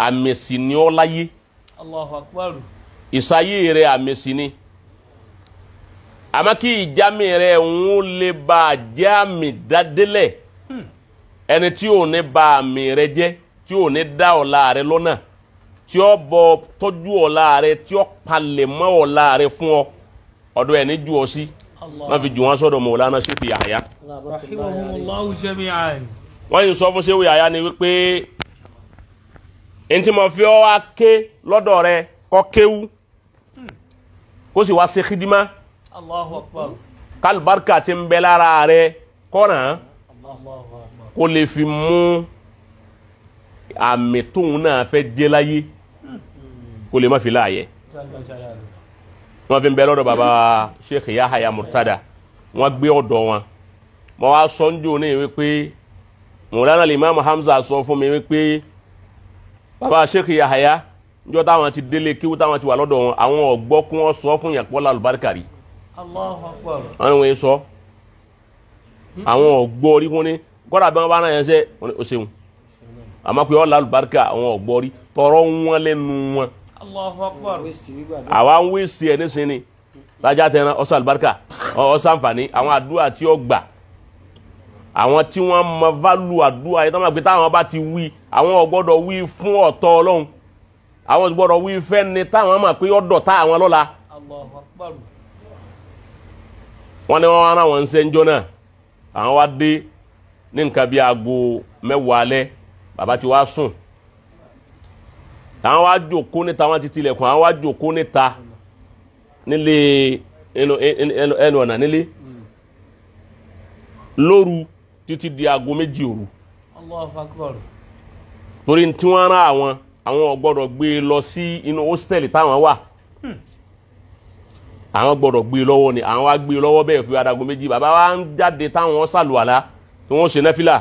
Àmì sì ni ọ́ láyé. Allahu akbar. Ìsáyé rẹ àmì sì ni. Àmọ́ kí ìjámi rẹ ń lè ba jẹ́ àmì dádélẹ̀. Ẹni tí ò ní ba àmì rẹ jẹ́, tí ò ní dá ọ̀la rẹ lọ́nà, tí ó bọ tọ́jú ọ̀la rẹ, tí ó palẹ̀ mọ́ ọ̀la rẹ fún ọ, ọ̀dọ̀ ẹ̀ ní ju ọ sí. Wọ́n fi jù wọ́n sọ́dọ̀ Mọ̀lánà Sheikh Yahya. Rahimahumullahu jami'an. Wọ́n yìí sọ fún Sheikh Yahya ni wípé ntí mo fi ọ́ wá ké lọ́dọ̀ rẹ kọ́ kéwú kó sì wá ṣe xidima. Allahu akbar. Kálùbáríkà ti ń bẹ lára rẹ kọ́nà Allahu akbar. Kó lè fi mú àmì tóun náà fẹ́ jẹ́ láyé kó lè má fi láàyè. Wọ́n fi ń bẹ lọ́dọ̀ baba Sheikh Yahya Murtada, wọ́n gbé ọ̀dọ̀ wọn. Mo wá sọ ń jò ní wípé Mọ̀lánà Imam Hamza sọ fún mi wípé baba Sheikh Yahya njọ́ táwọn ti délé kíwú táwọn ti wà lọ́dọ̀ wọn, àwọn ọ̀gbọ́ kí wọ́n sọ fún yàn pọ́ lálùbáríkà rí. Allahu akbar. Wọ́n ní wọ́n yé sọ àwọn ọ̀gbọ́ rí fún ní kọ́dà bí wọ́n bá náà yẹn sẹ́ o ṣeun, àmọ́ pé ọ́ lálùbáríkà àwọn ọ̀gbọ́ rí tọrọ wọn lẹ́nu wọn. Allahu akbar. Àwa ń wí sí ẹ nísìnyí lájà tẹran ọsàn àlùbáríkà ọsàn àǹfààní àwọn àdúrà tí ó gbà, àwọn tí wọ́n mọ válù àdúrà yìí tó máa gbé táwọn bá ti wí, àwọn ò gbọ́dọ̀ wí fún ọ̀tọ̀ Ọlọ́run, àwọn ò gbọ́dọ̀ wí fẹ́ni táwọn mọ̀ pé ọ̀dọ̀ tá àwọn lọ́la. Allahu akbar. Wọ́n ní wọ́n wá rán wọn ṣe ń jọ náà, àwọn wá dé ní nǹkan bíi aago 10 alẹ́, bàbá ti wá sùn, àwọn wá jókòó níta, wọ́n ti tilẹ̀kùn, àwọn wá jókòó níta nílé ẹnu ọ̀nà nílé lóru títí di aago 2 òru. Allahu akbar. Torí tí wọ́n rán àwọn, àwọn ò gbọ́dọ̀ gbé e lọ sí inú hósítẹ́ẹ̀lì táwọn wà, àwọn gbọ́dọ̀ gbé e lọ́wọ́ ni, àwọn wá gbé e lọ́wọ́ bẹ́ẹ̀ fi aago 2. Bàbá wa ń jáde táwọn ṣàlùwàlá tí wọ́n ṣe náfìlà,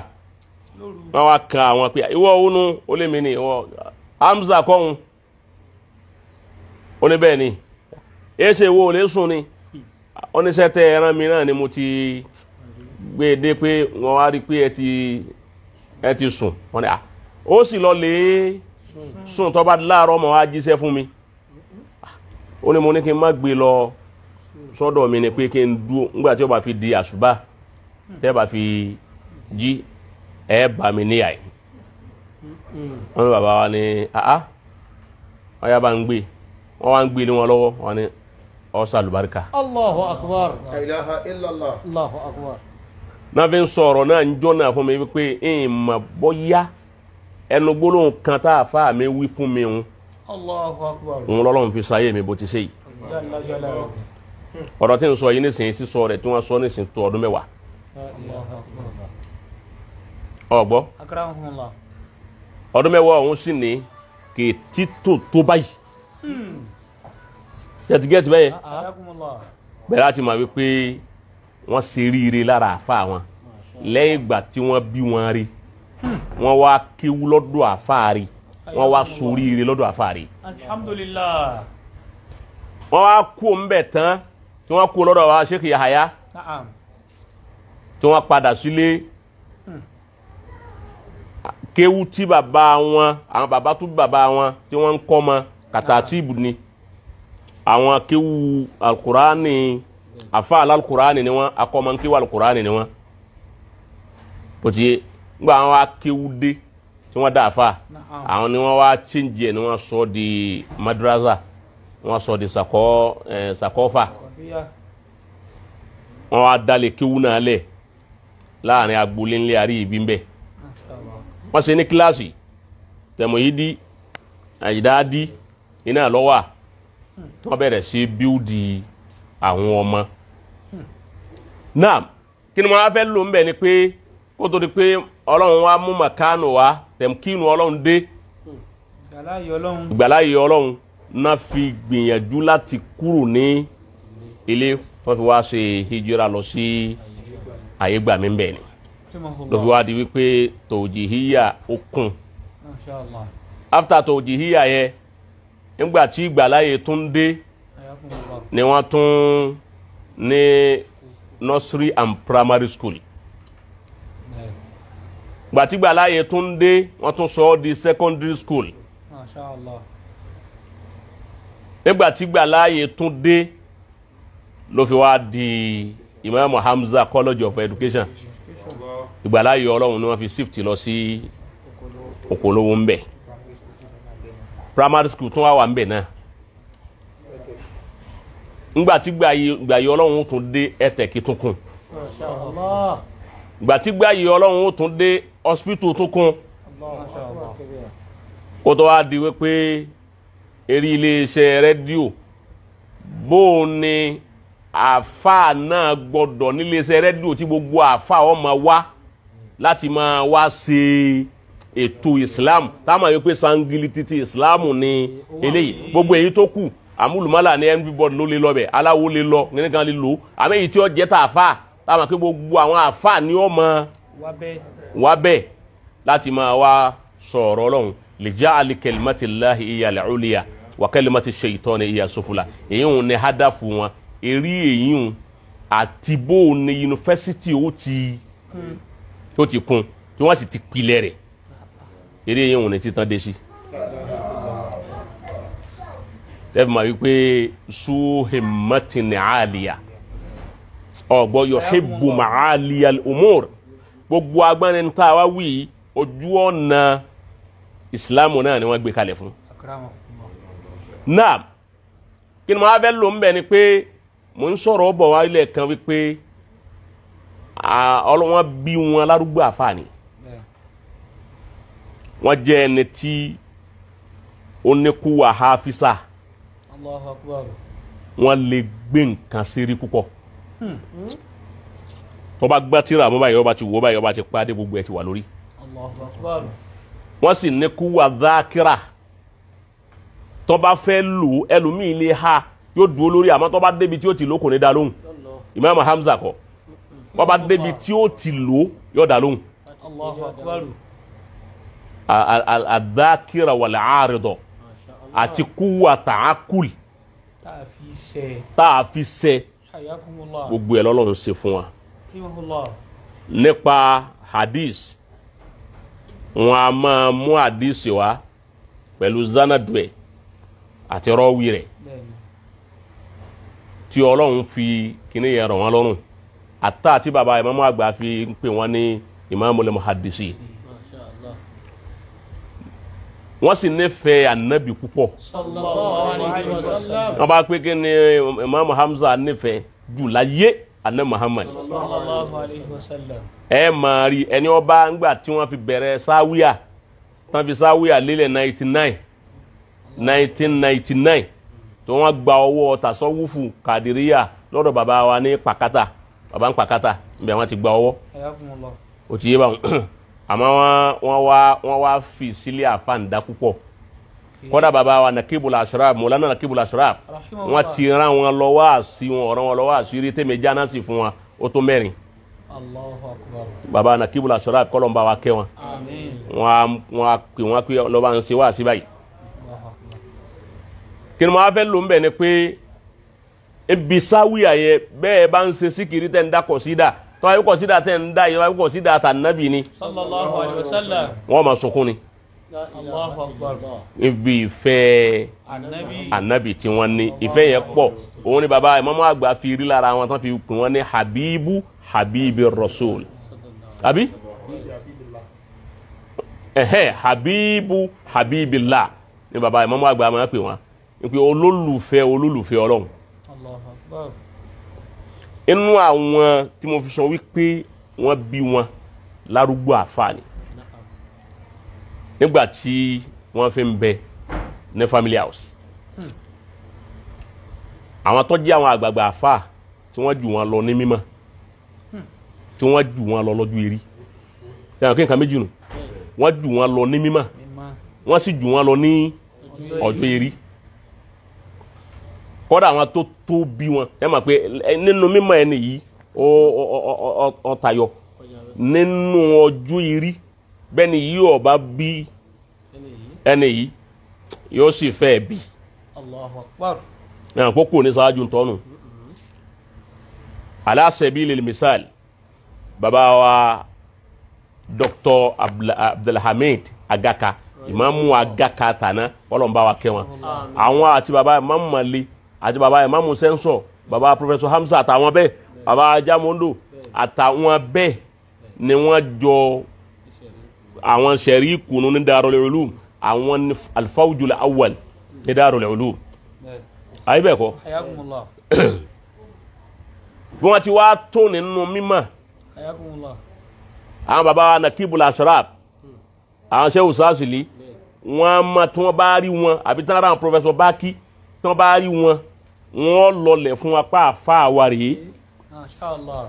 wọ́n wá kan àwọn pé ìwọ ònu ó lé mi ní ìwọ Hamza kọ́hún, ó ní bẹ́ẹ̀ ni èsè wo ò lè sùn ni, oníṣẹ́ tẹ ẹran mi náà ni mo ti gbé e dé pé wọ́n wá rí pé ẹ ti sùn, wọ́n ní à ó sì lọ lè sùn tó bá láàárọ̀ mọ́ wá jíṣẹ́ fún mi, ó ní mo ní kí n má gbé lọ sọ́dọ̀ mi ni pé kí n dúró nígbà tí ó bá fi di àṣùbà tẹ́ bá fi jí ẹ bá mi níyà yìí. Wọ́n ní bàbá wa ní àá wọ́n yá bá ń gbé, wọ́n wá ń gbé ní wọn lọ́wọ́, wọ́n ní ọ̀sà àlùbáríkà. Allahu akbar. La ilaha illallah. Allahu akbar. Náà fi ń sọ̀rọ̀ náà ń jọ́ náà fún mi wípé ń mọ̀ bóyá ẹnu gbólóhùn kan tá a fa mi wí fún mi ń. Allahu akbar. Òun lọ́lọ́run fi sáyé mi bó ti ṣe yìí. Jalla jalaluhu. Ọ̀rọ̀ tí ń sọ yìí nísìnyí sísọ rẹ̀ tí wọ́n sọ nísìnyí tó ọdún 10. Allahu akbar. Ọ̀gbọ́. Akramakumullah. Ọdún 10 ọ̀hún sì ní kì í títò tó báyìí. Gẹ́tì bẹ́yẹn. Akramakumullah. Bẹ̀rẹ̀ láti mọ̀ wípé wọ́n ṣe ríire lára àfa wọn lẹ́yìn ìgbà tí wọ́n bí wọn rí, wọ́n wá kéwú lọ́dọ̀ àfa rí, wọ́n wá soríire lọ́dọ̀ àfa rí. Alhamdulillah. Wọ́n wá kú ńbẹ̀ tán tí wọ́n kú lọ́dọ̀ wa Sheikh Yahaya. Na'am. Tí wọ́n padà sílé kéwú tí bàbá wọn, àwọn bàbá tó bàbá wọn tí wọ́n ń kọ́ mọ kàtàtìbù ni, àwọn kéwú alukurani afa alukurani ni wọn, akọ́mọ kéwú alukurani ni wọn. Bó ti ngba àwọn wa kéwú dé tí wọ́n dá afa, àwọn ni wọ́n wá chíńjì ẹ̀ ni wọ́n sọ di madrasa, wọ́n sọ di sakọ́fà, wọ́n wá dalẹ̀ kéwú náà lẹ̀ láàrin agboolé ńlẹ̀ àrí ìbí ń bẹ̀. Wọ́n ṣe ní kíláàsì tẹ̀mọ̀yídí àyídáàdí iná lọ́wà tí wọ́n bẹ̀rẹ̀ sí bíúdì àwọn ọmọ. Náà kí ni mo wá fẹ́ lò ń bẹ̀ ni pé kó tó di pé Ọlọ́run wa mú màkánù wa tẹ̀mkínu Ọlọ́run dé, ìgbàláyé Ọlọ́run náà fi gbìyànjú láti kúrò ní ilé wọ́n fi wá ṣe hijira lọ sí àyégbàmí ń bẹ̀ ni ló fi wá di wípé tòjìhíyà ó kún. After tòjìhíyà yẹn, nígbà tí ìgbàláyé tún dé ni wọ́n tún ní nursery and primary school. Gbàtígbàláyé tún dé, wọ́n tún sọ ọ́ di secondary school. Masha Allah. Nígbà tí gbàláyè tún dé ló fi wá di Imam Hamza College of Education. Ìgbàláyè Ọlọ́run ni wọ́n fi shift lọ sí Okolowo ń bẹ̀. Primary school tún wá wà ń bẹ̀ náà. Nígbà tí gbàyè Ọlọ́run tún dé ẹ̀tẹ̀kì tún kún. Masha Allah. Ìgbà tí gbàyè Ọlọ́run tún dé hospital tún kún. Masha Allah. Kó tó wá di wípé eré iléeṣẹ́ rédíò bó o ní àáfàá náà gbọ́dọ̀ níléeṣẹ́ rédíò tí gbogbo àáfàá ọmọ wá láti máa wá ṣe ètò Islam táwọn àyè pé sangili títí Islam ni eléyìí gbogbo èyí tó kù àmúlùmálà ní everybody ló lè lọ bẹ̀ aláwo lè lọ nìkan lè lò àmọ́ èyí tí ó jẹ́ tààfà táwọn àpé gbogbo àwọn àáfàá ni ó mọ wá bẹ́ẹ̀ láti máa wá sọ̀rọ̀ Ọlọ́run lè já àlè kalimatillahi hiya al-ulya wa kalimati shaytani hiya sufla èyí ń ní hádàfù wọn eré èyí ń àti bó ní yunifásitì ó ti kún tí wọ́n sì ti pilẹ̀ rẹ̀ eré èyí ń ní títan dé sí. Tẹ́fì máa wí pé suhimmatin aliya ọ̀gbọ́ yuhibbu ma'aliya al-umur gbogbo agbárin tá a wá wí ojú ọ̀nà ìsìláàmù náà ni wọ́n gbé kalẹ̀ fún. Náà kí ni mo wá fẹ́ lò ń bẹ̀ ni pé mo ń sọ̀rọ̀ bọ̀ wá ilẹ̀ kan wípé ọlọ́wọ́n bí wọn lárúgbó àfààní wọ́n jẹ́ ẹni tí ó ní kú wà háfísà Allahu Akbar. Wọ́n lè gbé nǹkan sírí púpọ̀ tó bá gbá tíra mọ́ báyìí ọba ti wò báyìí ọba ti pàdé gbogbo ẹ̀ ti wà lórí. Allahu Akbar. Wọ́n sì ní kú wà dákírà tó bá fẹ́ lò ẹlòmíì lè ha yóò dúró lórí àmọ́ tó bá débi tí ó ti lò kò ní dá lóhùn. Imam Hamza kọ́ wọ́n bá débi tí ó ti lò yóò dá lóhùn. Allahu Akbar. Àdákírà wal àrídọ̀ àti kú wà tààkùl tá a fi ṣe gbogbo ẹ̀ lọ́lọ́run ṣe fún wa. Nípa hadith wọn a máa mú hadith wá pẹ̀lú zanadu ẹ̀ àti rọ́wì rẹ̀ tí Ọlọ́run fi kíní yẹn rọ̀ wọ́n lọ́rùn àtà àti bàbá ìmáàmù àgbà fi ń pè wọ́n ní Imamul Muhaddisi. Wọ́n sì nífẹ̀ẹ́ ànábì púpọ̀. Sallallahu alayhi wa sallam. Wọ́n bá pé kí ni Imam Hamza nífẹ̀ẹ́ jù láyé àná Muhammad. Sallallahu alayhi wa sallam. Ẹ máa rí ẹni ọba ńgbà tí wọ́n fi bẹ̀rẹ̀ sáwíà tán fi sáwíà lélẹ̀ 1999 tí wọ́n gba ọwọ́ tasọ́wúfù kàdíríyà lọ́dọ̀ bàbá wa ní Pàkátà bàbá ń Pàkátà ibẹ̀ wọ́n ti gba ọwọ́. Ó ti yé báwọn àmọ́ wọ́n wá fi sílé àfàǹdá púpọ̀ kódà bàbá wa Nakibul Ashraf Mọ̀lánà Nakibul Ashraf wọ́n ti rán wọn lọ wá sí wọn ọ̀rọ̀ wọn lọ wá sí rí tèmi jáná sí fún wa ó tó mẹ́rin. Allahu Akbar. Bàbá Nakibul Ashraf kọ́lọ̀ ń bá wa kẹ́ wọn. Àmín. Wọ́n á pè wọ́n pé lọ́ba ń ṣe wá sí báyìí. Kí ni mo wá fẹ́ lò ń bẹ̀ ni pé ebi sáwìyà yẹ bẹ́ẹ̀ bá ń ṣe síkìrì tẹ́ ń dá kọ̀sídà tọ́ ayé kọ̀sídà tẹ́ ń dá yẹ ayé kọ̀sídà tànàbì ni. Sallallahu alayhi wa sallam. Wọ́n máa sunkún ni. Allahu Akbar. Ibi ìfẹ́ ànábì tí wọ́n ní ìfẹ́ yẹn pọ̀ òun ni bàbá ìmáàmù àgbà fi rí lára wọn tán fi pè wọ́n ní habibu habibi rasul àbí ẹ̀hẹ́ habibu habibillah ni bàbá ìmáàmù àgbà máa pè wọ́n pé olólùfẹ́ olólùfẹ́ Ọlọ́run. Allahu Akbar. Inú àwọn tí mo fi sọ wípé wọ́n bí wọn lárúgbó àfáà ni nígbà tí wọ́n fi ń bẹ ní family house àwọn tó jẹ́ àwọn àgbààgbà àfáà tí wọ́n jù wọn lọ ní mímọ́ tí wọ́n jù wọn lọ lọ́jọ́ eré yàrá kí nǹkan méjì nù wọ́n jù wọn lọ ní mímọ́ wọ́n sì jù wọn lọ ní ọjọ́ eré kódà àwọn tó tó bí wọn ẹ mọ̀ pé nínú mímọ́ ẹni yìí ó tayọ nínú ọjọ́ eré bẹ́ẹ̀ ni yìí ọba bí ẹni yìí yóò sì fẹ́ bí. Allahu Akbar. Ẹ̀hàn kókò ní sáájú tọ́nù. Ala sabilil misal bàbá wa Dr. Abdulhamid Agaka ìmáàmù Agaka tàná Ọlọ́run bá wa kẹ́ wọn. Àwọn àti baba ìmáàmù Mali àti baba ìmáàmù Sẹ́ńsọ̀, baba Professor Hamza àtàwọn bẹ́ẹ̀, baba Jamondo àtàwọn bẹ́ẹ̀ ni wọ́n jọ àwọn sẹ̀rí kùnú ní Darul Ulum, àwọn ní al-fawjul awwal ní Darul Ulum. Ayé bẹ́ẹ̀ kọ́. Hayakumullah. Bí wọ́n ti wá tó nínú mímọ́. Hayakumullah. Àwọn baba wa Nakibul Ashraf, àwọn Shehu Sasili, wọ́n mọ tí wọ́n bá rí wọn àbí tí wọ́n rà àwọn Professor Baki tí wọ́n bá rí wọn, wọ́n lọlẹ̀ fún apá àfa wa rèé. Masha Allah.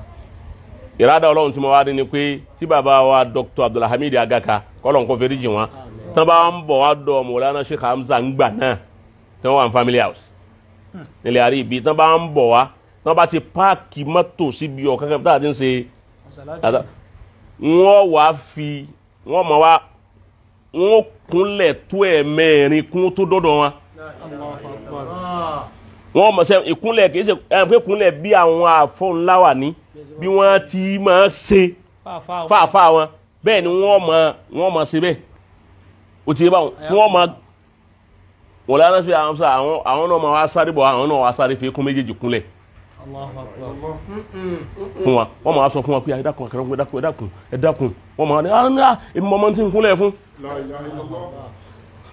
Ìrádà Ọlọ́run tí mo wá rí ni pé tí baba wa Dr. Abdulhamid Agaka kọ́lọ̀ nǹkan fèrè jì wọ́n, tí wọ́n bá ń bọ̀ wá dọ̀ Mọ̀lánà Sheikh Hamza ń gbà náà tí wọ́n wà ní family house nílẹ̀ àrí ibi, tí wọ́n bá ń bọ̀ wá, tí wọ́n bá ti páàkì mọ́tò síbi ọ̀kan kan tá a ti ń ṣe, wọ́n wá fi wọ́n mọ̀ wá wọ́n kúnlẹ̀ tó ẹ̀mẹ́rin kún tó dọ́dọ̀ wọn. Wọ́n mọ̀ sẹ́ ìkúnlẹ̀ kìí ṣe ẹ̀ pé kúnlẹ̀ bí àwọn àfọ̀nlá wà ní bí wọ́n ti máa ṣe fáfá wọn bẹ́ẹ̀ ni wọ́n mọ̀ ṣe bẹ́ẹ̀ o ti yé báwọn wọ́n mọ̀ wọ́n lánàá sí àwọn àwọn náà máa wá sáré bọ̀, àwọn náà wá sáré fi kún méjèèjì kúnlẹ̀ fún wa. Wọ́n máa sọ fún wa pé ẹ dákun ẹ dákun ẹ dákun ẹ dákun, wọ́n máa ní ah èmi mọ́ tí ń kúnlẹ̀ fún.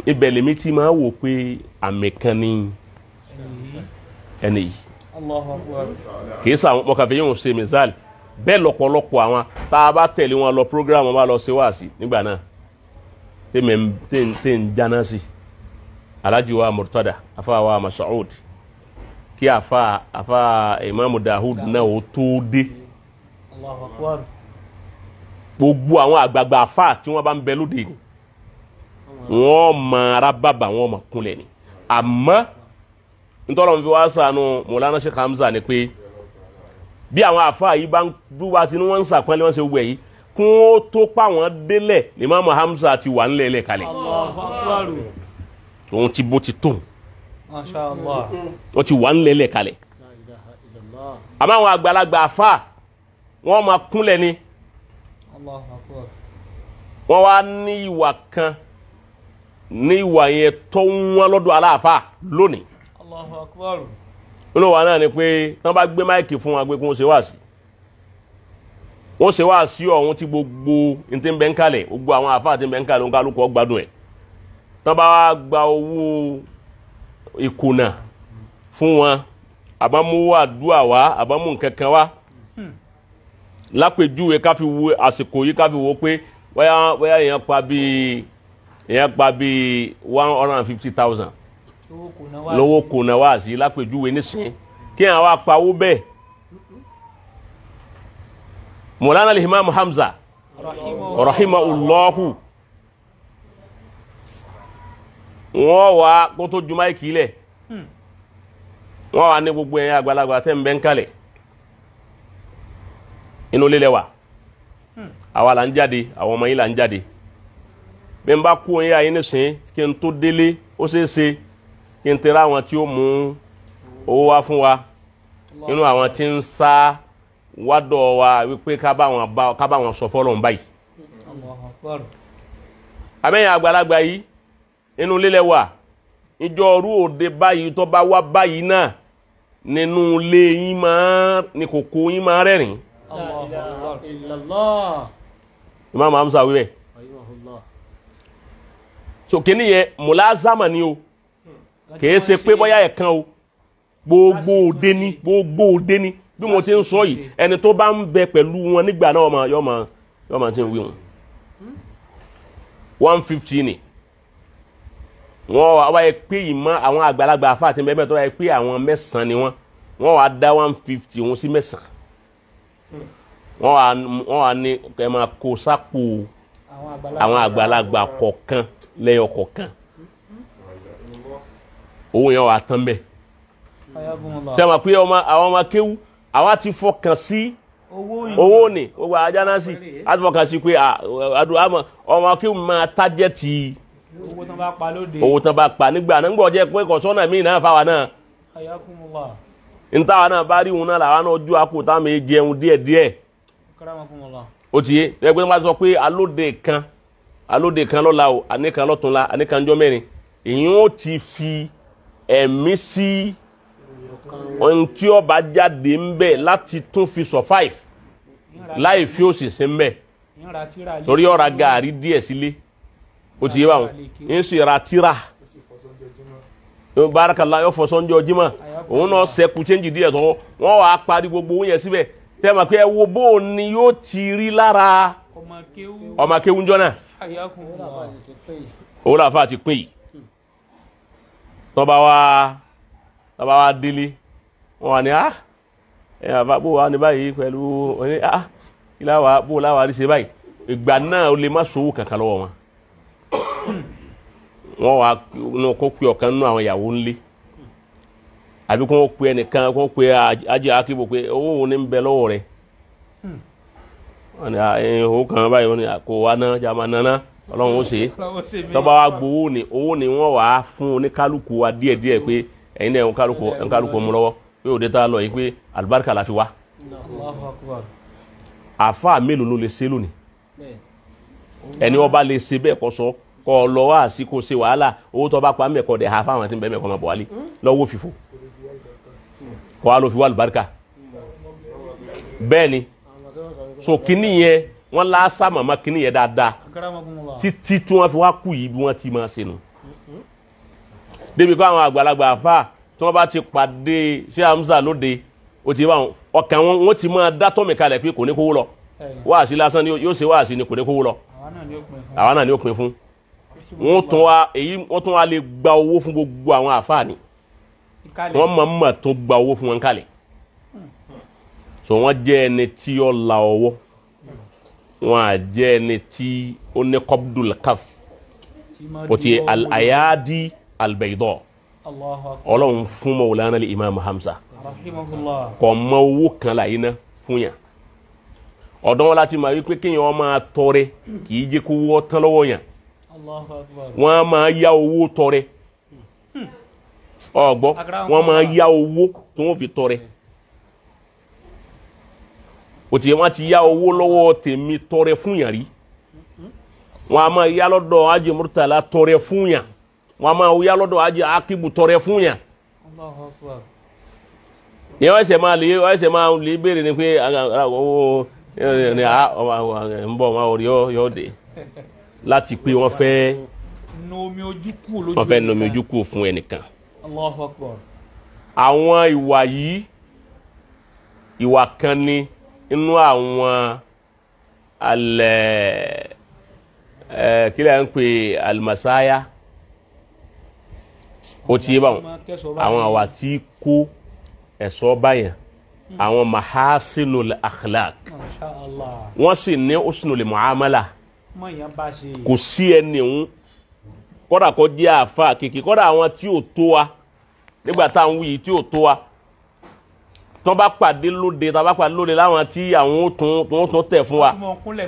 Ibẹ̀ lèmi tí máa wò pé àmì kan ní ẹni yìí kì í sàwọn mọ̀kàfẹ́ yóò ṣe mìsáàlì bẹ́ẹ̀ lọ́pọ̀lọpọ̀ àwọn tá a bá tẹ̀lé wọn lọ program wọn bá lọ ṣe wáàsí nígbà náà tẹ́ ń jáná sí Alhaji wa Murtada afa wa Masoud kí afa afa Imam Dahud náà ó tó dé. Gbogbo àwọn àgbààgbà afa tí wọ́n bá ń bẹ lóde wọ́n mọ ara bàbà wọ́n mọ kúnlẹ̀ ni. Àmọ́ ntọ́lọ́n fi wá sànù Mọ̀lánà Sheikh Hamza ni pé bí àwọn afa yìí bá ń dúwà tí wọ́n ń sàpẹ́lẹ́ wọ́n ṣe wẹ̀ yìí kún ó tó pa wọ́n délẹ̀ ní Imam Hamza ti wà ńlẹ̀ lẹ̀ kalẹ̀. Òun ti bó ti tó. Masha Allah. Wọ́n ti wà ńlẹ̀ lẹ̀ kalẹ̀. Àmọ́ àwọn àgbàlagbà afa wọ́n máa kúnlẹ̀ ni. Wọ́n wá ní ìwà kan ní ìwà yẹn tó ń wọ́n lọ́dọ̀ aláàfáà lónìí. Allahu Akbar. Olówó náà ni pé tí wọ́n bá gbé máìkì fún wa pé kí wọ́n ṣe wá sí, wọ́n ṣe wá sí ọ̀hún tí gbogbo ní ti ń bẹ ń kalẹ̀, gbogbo àwọn àfáà ti ń bẹ ń kalẹ̀, òun kálukú ó gbádùn ẹ̀. Tí wọ́n bá wá gba owó ìkùnà fún wọn, àbámú àdúrà wá, àbámú nǹkan kan wá lápèjúwe ká fi wo àsìkò yìí, ká fi wo pé bóyá bóyá èèyàn pa bíi 150,000 lówó kùnà wá sí lápèjúwe nísìnyí, kí àwọn apawó bẹ́ẹ̀. Mọ̀lánà Imam Hamza rahimahullahu wọ́n wá kó tó ju máìkì lẹ̀, wọ́n wá ní gbogbo ẹ̀yin àgbàlagbà tẹ́ ń bẹ ń kalẹ̀ inú lílẹ̀ wà, àwa là ń jáde, àwọn ọmọ yìí là ń jáde. Bí n bá kú oyin ayé nísìnyí kí n tó délé, ó ṣeé ṣe kí n tẹ̀ra àwọn tí ó mú owó wá fún wa nínú àwọn tí ń sá wádọ̀ wa wípé ká bá wọn sọ fọ́lọ́run báyìí. Àmẹ́yìn àgbàlagbà yìí inú lílẹ̀ wà, ìjọ ọrú òde báyìí tó bá wá báyìí náà nínú ilé yín máa ní kòkó yín máa rẹ́rìn. Imam Hamza wí bẹ́ẹ̀. So kìíní yẹn mùlázàmà ni o, kìí ṣe pé bóyá ẹ̀kan o, gbogbo òde ni, gbogbo òde ni. Bí mo ti ń sọ yìí, ẹni tó bá ń bẹ pẹ̀lú wọn nígbà náà yọ máa ti ń wí wọn. 150 ni wọ́n wá yẹ pé ìmọ̀ àwọn àgbàlagbà àfa àti mẹ́mẹ́ tó wáyé pé àwọn mẹ́sàn-án ni wọ́n wá dá 150 wọn sí mẹ́sàn-án. Wọ́n wá ní ẹ máa kó sápò àwọn àgbàlagbà kọ̀ọ̀kan lẹ́yọ kọ̀ọ̀kan, owó yẹn wà tán bẹ́ẹ̀. Ṣé àwọn pé àwọn ọmọ kéwú àwa ti fọkàn sí owó ni gbogbo ajá náà sì á ti fọkàn sí pé ọmọ kéwú máa tájẹ́ ti owó tán bá pa nígbà náà, nígbà jẹ́ pé kọ̀sọ́nà míì náà fáwa náà ntáwa náà bá rí òun náà làwa náà ojú àpò táwọn èèyàn jẹun díẹ̀díẹ̀. Ó ti yé ẹgbẹ́ tó bá sọ pé alóde kan alóde kan lọ́la o, àníkan lọ́túnla, àníkan jọ́ mẹ́rin. Èyí ó ti fi ẹ̀mí sí ohun tí ó bá jáde ń bẹ̀ láti tún fi survive láì fi òsì sí ń bẹ̀, torí ó ra gàárì díẹ̀ sílé, ó ti yé báwọn, ń sì ra tíra bárakàlá yóò fọṣọ ńjọ́ jímọ̀, òun náà sẹ́kù chẹ́ǹjì díẹ̀ tó wọ́n wàá parí gbogbo owó yẹn síbẹ̀. Tẹ́ mọ̀ pé ẹ wo bó o ni yóò ti rí lára ọmọ akéwú ńjọ́ náà, owó làáfà ti pín yìí. Tọ́ba wa délé, wọ́n wà ní á ẹ àbá bó wà ní báyìí pẹ̀lú ní á kí láwa bó láwa rí ṣe báyìí. Ìgbà náà ó lè má sowó kankan lọ́wọ́ wọn. Wọ́n wà kó pe ọ̀kan nínú àwọn ìyàwó ńlé, àbí kó pe ẹnìkan, kó pe Ajé Akíbo pé owó wo ni ń bẹ lọ́wọ́ rẹ̀. Wọ́n ní owó kan báyìí, wọ́n ní kó wa ná jàmá nana, Ọlọ́run ó ṣe é. Tọ́ba wa gbowó ni owó ni wọ́n wà á fún oníkálukú wa díẹ̀díẹ̀ pé ẹ̀yin náà oníkálukú mú lọ́wọ́ pé òde tá a lọ yìí pé àlùbáríkà la fi wá. Àfáà mélòó ló lè ṣe lónìí? Ẹni wọ́n bá lè ṣe bẹ́ẹ̀ kọ́ sọ kọ́ lọ wá sí kó ṣe wàhálà, owó tó bá pa mẹ́kọ̀ dẹ̀ ha fáwọn àti bẹ́ẹ̀ mẹ́kọ̀ máa bọ̀ wálé lọ́wọ́ fìfò kọ́ wa ló fi wá àlùbáríkà. Bẹ́ẹ̀ ni, so kíní yẹn wọ́n lásà màmá kíní yẹn dáadáa títí tí wọ́n fi wá kú yìí bí wọ́n ti máa ṣe nù. Débi kó àwọn àgbàlagbà àfà tí wọ́n bá ti pàdé ṣé Hamza lóde, ó ti bá wọn ọkàn wọn, wọ́n ti máa dá tọ́mì kalẹ̀ pé kò ní kówó lọ, wáàsí lásán ni yóò ṣe, wáàsí ni kò ní kówó lọ, àwa náà ni ó pin fún. Wọ́n tún wá èyí, wọ́n tún wá lè gba owó fún gbogbo àwọn àfáà ni, wọ́n máa ń mọ̀ tó gba owó fún wọn kalẹ̀. So wọ́n jẹ́ ẹni tí ó la ọwọ́, wọ́n á jẹ́ ẹni tí ó ní kọ́bdùl kaf, ó ti al-ayadi al-bayda. Ọlọ́run fún Mawlana al-Imam Hamza kò mọ owó kan láyé ná fún yàn. Ọ̀dọ́ wọn láti máa wí pé kéèyàn máa tọrẹ kì í jẹ́ kó wọ́ tán lọ́wọ́ yàn. Wọ́n á máa yá owó tọrẹ, ọ̀gbọ́, wọ́n máa yá owó tí wọ́n fi tọrẹ. Òtí wọ́n ti yá owó lọ́wọ́ tèmi tọrẹ fún yàn rí. Wọ́n á máa yá lọ́dọ̀ Haji Murtala tọrẹ fún yàn, wọ́n á máa yá lọ́dọ̀ Haji Akibu tọrẹ fún yàn. Ní wọ́n ṣe máa lè, wọ́n ṣe máa lè béèrè ni pé owó ń bọ̀ máa rí yóò dé láti pé wọ́n fẹ́ nomi ojú kú lójú, wọ́n fẹ́ nomi ojú kú fún ẹnìkan. Allahu Akbar. Àwọn ìwà yìí ìwà kan ni inú àwọn alẹ́ kí lè ń pè alimasaya, ó ti yé báwọn, àwọn àwà tí kó ẹ̀sọ́ báyẹn, àwọn mahasinul akhlaq, wọ́n sì ní husnul muamala. Kò sí ẹni ń kọ́dà kó jẹ́ àfa kìkì, kọ́dà àwọn tí ò tó wa nígbà tá à ń wí yìí tí ò tó wa, tó bá pàdé lóde, tá bá pàdé lóde láwọn tí àwọn ó tún tẹ̀ fún wa,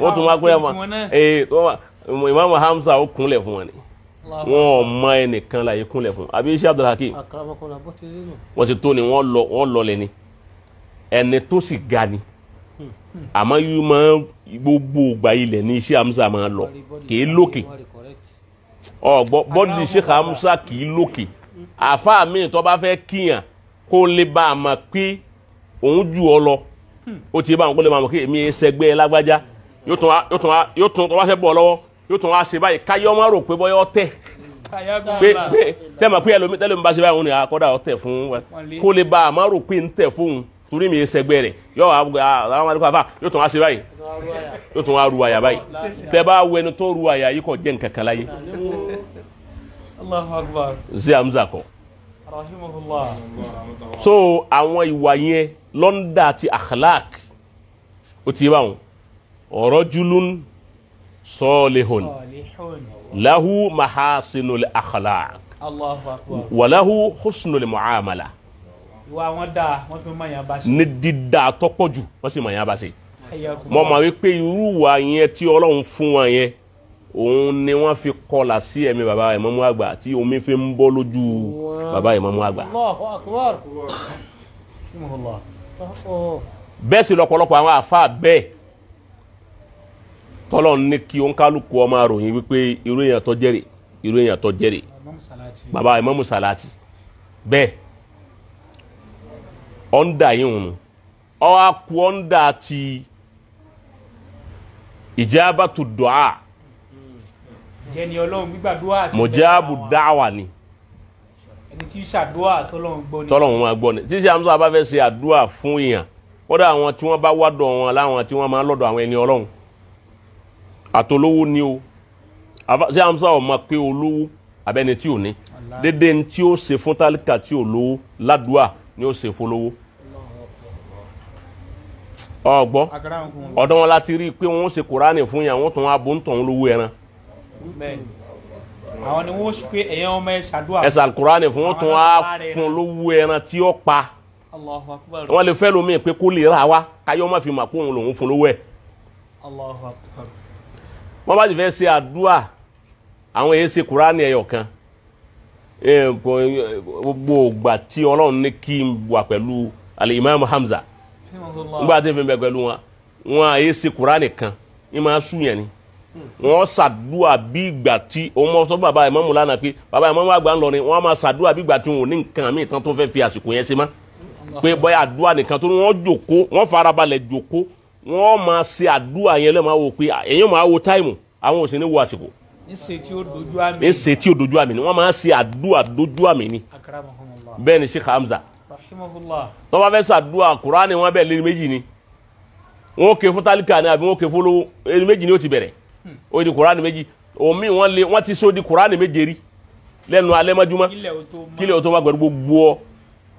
wọ́n tún wá pé ẹ Imam Hamza ó kúnlẹ̀ fún wa ni, wọn ò mọ ẹnìkan láyé kúnlẹ̀ fún àbí iṣẹ́ Abdulhakeem wọ́n ti tó ni, wọ́n lọ lẹ́ni ẹni tó sì ga ni, àmọ́ yìí máa gbogbo ìgbà ilẹ̀ ní iṣẹ́ Hamza máa lọ kì í lókè. Ọ̀gbọ́ bọ́dì Sheikh Hamza kì í lókè. Àfáà mi tó bá fẹ́ kíyàn kó lè bá a mọ̀ pé òun jù ọ lọ, ó ti bá àwọn kó lè máa mọ̀ pé èmi ẹ sẹgbẹ́ lágbájá, yóò tún tó bá fẹ́ bọ̀ lọ́wọ́ yóò tún wá ṣe báyìí káyọ́ má rò pé bọ́yọ́ ọtẹ̀ pé pé sẹ́ ma pé ẹlòmí tẹ́lẹ̀ mi bá ṣe báyìí òun ni àkọ́dà ọtẹ̀ fún wa, kó lè bá a má rò pé ń tẹ̀ fóun torí mi ẹ sẹgbẹ́ rẹ̀, yóò wá àwọn àdúgbò àfà yóò tún wá ṣe báyìí, yóò tún wá ru àyà báyìí. Tẹ́ bá wo ẹni tó ru àyà yìí kò jẹ́ nǹkan kan láyé. Allahu Akbar. Ṣé Hamza kọ? Rahimahullah. So àwọn ìwà yẹn lọ́ndà ti akhlaq, ó ti báwọn rajulun salihun lahu mahasinul akhlaq Allahu Akbar wa lahu husnul muamala. Ìwà wọn dáa, wọ́n tún mọ̀ yàn bá ṣe. Ní dídá tọ́pọ̀ jù wọ́n sì mọ̀ yàn bá ṣe. Mo mọ̀ wípé irú ìwà yẹn tí Ọlọ́run fún wọn yẹn, òun ni wọ́n fi kọlà sí ẹ̀mí bàbá Ìmámù àgbà tí omi fi ń bọ́ lójú bàbá Ìmámù àgbà. Allahu Akbar. Bẹ́ẹ̀ sì lọ́pọ̀lọpọ̀ àwọn àfáà bẹ́ẹ̀ Tọ́lọ́ ní kí òǹkálùkù ọmọ àròyìn wípé irú èèyàn tó jẹ́rìí, irú èèyàn tó jẹ́rìí. Bàbá Ìmámù Sàlátì bẹ́ẹ̀ ọ̀ndà yìí hùn ọ́ á ku ọ̀ndà ti ìjábàtú dùá. Jẹ́ni Ọlọ́run gbígbàdúrà àti mọ̀jáàbù dáwà ni. Ẹni tí ń ṣàdúrà tọ́lọ́run gbọ́ ni. Tọ́lọ́run máa gbọ́ ni. Tí Hamza bá fẹ́ ṣe àdúrà fún èèyàn, kódà àwọn tí wọ́n bá wádọ̀ wọn láwọn tí wọ́n máa lọ́dọ̀ àwọn ẹni Ọlọ́run àtolówó ni o. Ṣé Hamza ò mọ̀ pé olówó abẹ́ni tí ò ní dédé ní tí ó ṣe fún tálíkà tí ò lówó ládùúà ni ó ṣe fún lówó. Ọgbọ́ ọ̀dọ̀ wọn láti rí i pé wọ́n ṣe Kùránì fún yàn, wọ́n tún wá bó ń tàn lówó ẹran. Àwọn ni wọ́n pé ẹ̀yàn ọmọ ẹ̀ ṣàdúrà. Ẹ̀sà Kùránì fún wọ́n tún wá fún lówó ẹran tí ó pa. Wọ́n lè fẹ́ lómi pé kó lè ra wa káyọ́ má fi mà kó òun lòun fún lówó ẹ̀. Wọ́n bá sì fẹ́ ṣe àdúrà, àwọn èyí ṣe Kùránì ẹyọ kan. Gbogbo ìgbà tí Ọlọ́run ní kí n wà pẹ̀lú Al-Imam Hamza, nígbà tí n fi bẹ pẹ̀lú wọn, wọn àyè ṣe Kùránì kan ní máa sùn yẹn ni. Wọ́n ṣàdúà bí ìgbà tí òun mọ sọ bàbá ìmámù lánàá pé bàbá ìmámù àgbà ń lọ ni wọ́n máa ṣàdúà bí ìgbà tí wọn ò ní nǹkan míì tán tó fẹ́ fi àsìkò yẹn ṣe mọ́. Pé bóyá àdúà nìkan tó ní wọ́n jòkó, wọ́n farabalẹ̀ jòkó, wọ́n máa ṣe àdúà yẹn lẹ́ẹ̀ máa wò pé èèyàn máa wo táìmù, àwọn ò sì ní wo àsìkò. Ńṣe tí ó dojú àmì. Ńṣe tí ó dojú àmì ni wọ́n máa ṣe àdúà dojú àmì ni. Bẹ́ẹ̀ ni Sheikh Hamza. Tó bá fẹ́ ṣàdúà Kùránì wọn bẹ́ẹ̀ lé méjì ni. Wọ́n ké fún tálíkà ni àbí wọ́n ké fún olówó, ẹni méjì ni ó ti bẹ̀rẹ̀. Ó di Kùránì méjì. Omi wọn lé wọ́n ti sọ di Kùránì méje rí lẹ́nu alẹ́ mọ́júmọ́. Kílẹ̀ o tó má gbẹ̀rú gbogbo ọ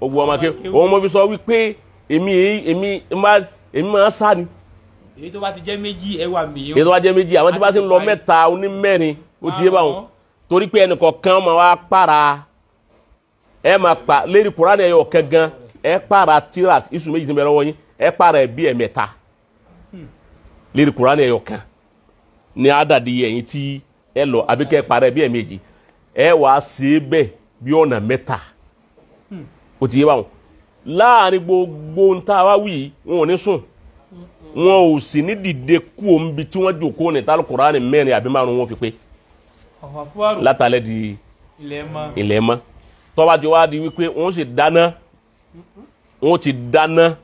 gbogbo ọmọ ké. Òun mo fi sọ wípé èmi máa sá ni. Èyí tó bá ti jẹ́ méjì ẹ wà mí. Èyí tó bá jẹ́ méjì, àwọn tí bá ti ń lọ mẹ́ta onímẹ́rin ó ti yé báwọn. Torí pé ẹnìkọ̀ọ̀kan máa wá para ẹ máa pa lérí Kùránì ẹyọ kan gan, ẹ para tíra iṣu méjì tí ń bẹ lọ́wọ́ yín, ẹ para ẹ bí ẹ̀mẹ́ta lérí Kùránì ẹyọ kan ní àdàdì ẹ̀yìn tí ẹ lọ àbí kẹ́ para ẹ bí ẹ̀mẹ́jì, ẹ wàá ṣe é bẹ́ẹ̀ bí ọ̀nà mẹ́ta ó ti yé báwọn. Láàrin gbogbo ń tá a wá wí, wọn ò ní sùn, wọn ò sì ní dìde kú òǹbi tí wọ́n jòkó ní tálù Kùránì mẹ́rin àbí márùn wọn fi pé látàlẹ́ di ilẹ̀ mọ́. Tó bá ti wá di wípé wọ́n sì dáná, wọ́n ti dáná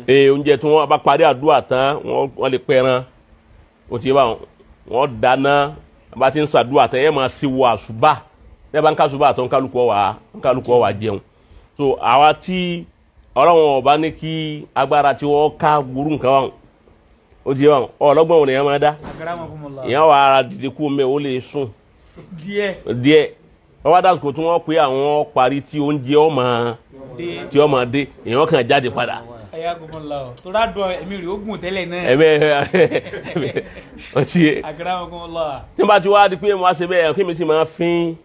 oúnjẹ tí wọ́n bá parí àdúrà tán, wọ́n lè pẹran, ó ti bá wọn dáná. Bá ti ń sàdúrà tán, ẹ máa ṣe wọ àṣùbà, ẹ bá ń kásùbà tán, kálukú ó wá jẹun. So àwa tí Ọlọ́run ọba ní kí agbára tí wọ́n ká burú nǹkan wọn, ó ti yẹ wọn ọlọ́gbọ́n òní yẹn máa dá ìyẹn wà ara dìde kú mẹ́, ó lè sùn díẹ̀. Wọ́n wá dásìkò tí wọ́n pé àwọn parí tí oúnjẹ ọmọ tí ọmọ dé, èèyàn kàn jáde padà. Tí wọ́n bá ti wá di pé wọ́n á ṣe bẹ́ẹ̀, kí mi sì máa fín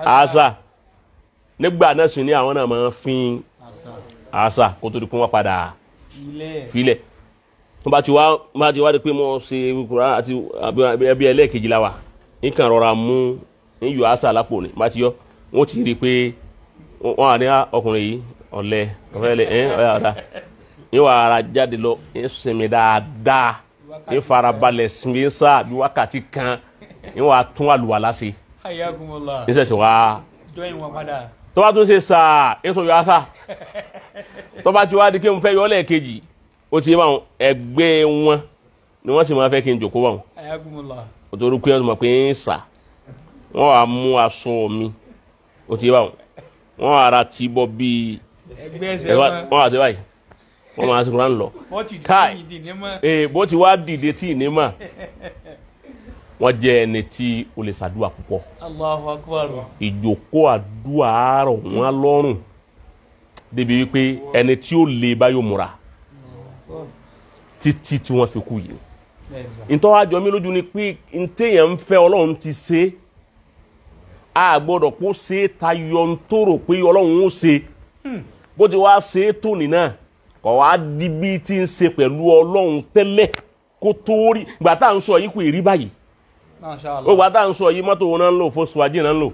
àṣà nígbà náà sì ni àwọn náà máa fín àṣà kó tó di pé wọ́n padà filẹ̀. Tó bá ti wá di pé mo ṣe Kùránì àti ẹbí ẹlẹ́ẹ̀kejì la wà, nǹkan rọra mú ń yọ àṣà lápò ni bá ti yọ, wọ́n ti rí i pé wọ́n wà ní ọkùnrin yìí ọ̀lẹ ọ̀fẹ́lẹ̀ ẹ̀ ọ̀yà ọ̀dà ń wà ara jáde lọ, ń sinmi dáadáa, ń farabalẹ̀ sinmi sáà bí wákàtí kan, ń wà tún àlùwàlá ṣe, ń ṣẹ̀ṣẹ̀ wá tó bá tún ṣe sáà ń tún yọ àṣà. Tó bá ti wá di kí n fẹ́ yọ lẹ́ẹ̀kejì, ó ti yé báwọn ẹgbẹ́ wọn ni wọ́n sì máa fẹ́ kí n jòkó báwọn. Òtòrú pé wọ́n ti mọ̀ pé ń sà, wọ́n wàá mú aṣọ mi, ó ti yé báwọn, wọ́n wàá ra tí bọ́ bíi wọ́n wàá ti báyìí, wọ́n máa ti Kùránì lọ. Káì bó ti wá dìde tí ì ní mà, wọ́n jẹ́ ẹni tí o lè ṣàdúrà púpọ̀. Ìjòkó àdúrà rọ̀ wọ́n lọ́rùn débi wípé ẹni tí ó lè bá yóò múra títí tí wọ́n fi kú yìí. Ntọ́ wá jọ mí lójú ni pé ntẹ̀yàn ń fẹ́ Ọlọ́run ti ṣe, a gbọ́dọ̀ kó ṣe é tayọ ntòrò pé Ọlọ́run ó ṣe. Bó ti wá ṣe é tóní náà, kọ̀ wá di bí ti ń ṣe pẹ̀lú Ọlọ́run tẹ́lẹ̀ kó tó rí. Ìgbà tá à ń sọ yìí kò rí báyìí. Ìgbà tá à ń sọ yìí mọ́tò wọn náà ń lò, Volkswagen náà ń lò,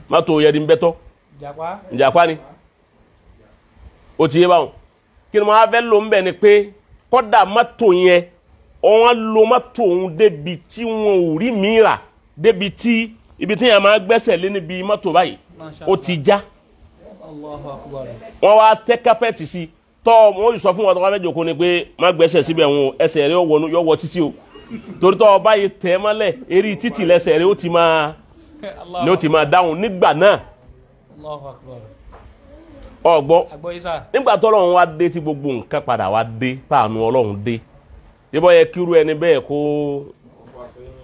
mọ́tò yẹri ń bẹ́tọ́ ìjàpá ni. Ó ti yé báwọn. Kí ni mo á fẹ́ lò ń bẹ̀ ni pé kọ́dà mọ́tò yẹn Wọ́n lo mọ́tò òun débi tí wọn ò rí mi rà, débi tí ibi tí yẹn máa gbẹ́sẹ̀ lé níbi mọ́tò báyìí ó ti já. Wọ́n wá tẹ́ kápẹ́ẹ̀tì sí tọ́ wọ́n sọ fún wọn tó wá fẹ́ jòkó ni pé má gbẹ́sẹ̀ síbẹ̀ wọn ẹsẹ̀ rẹ̀ yọ wọ títí o, torí tọ́ ọba yìí tẹ́ mọ́lẹ̀ eré títì lẹ́sẹ̀ rẹ̀ ó ti máa ni ó ti máa dáhùn nígbà náà. Ọgbọ́ nígbà tọ́lọ́run wá dé tí gbogbo nǹkan padà wá dé táànù Ọlọ́run dé, yíbọn yẹ kíru ẹni bẹ́ẹ̀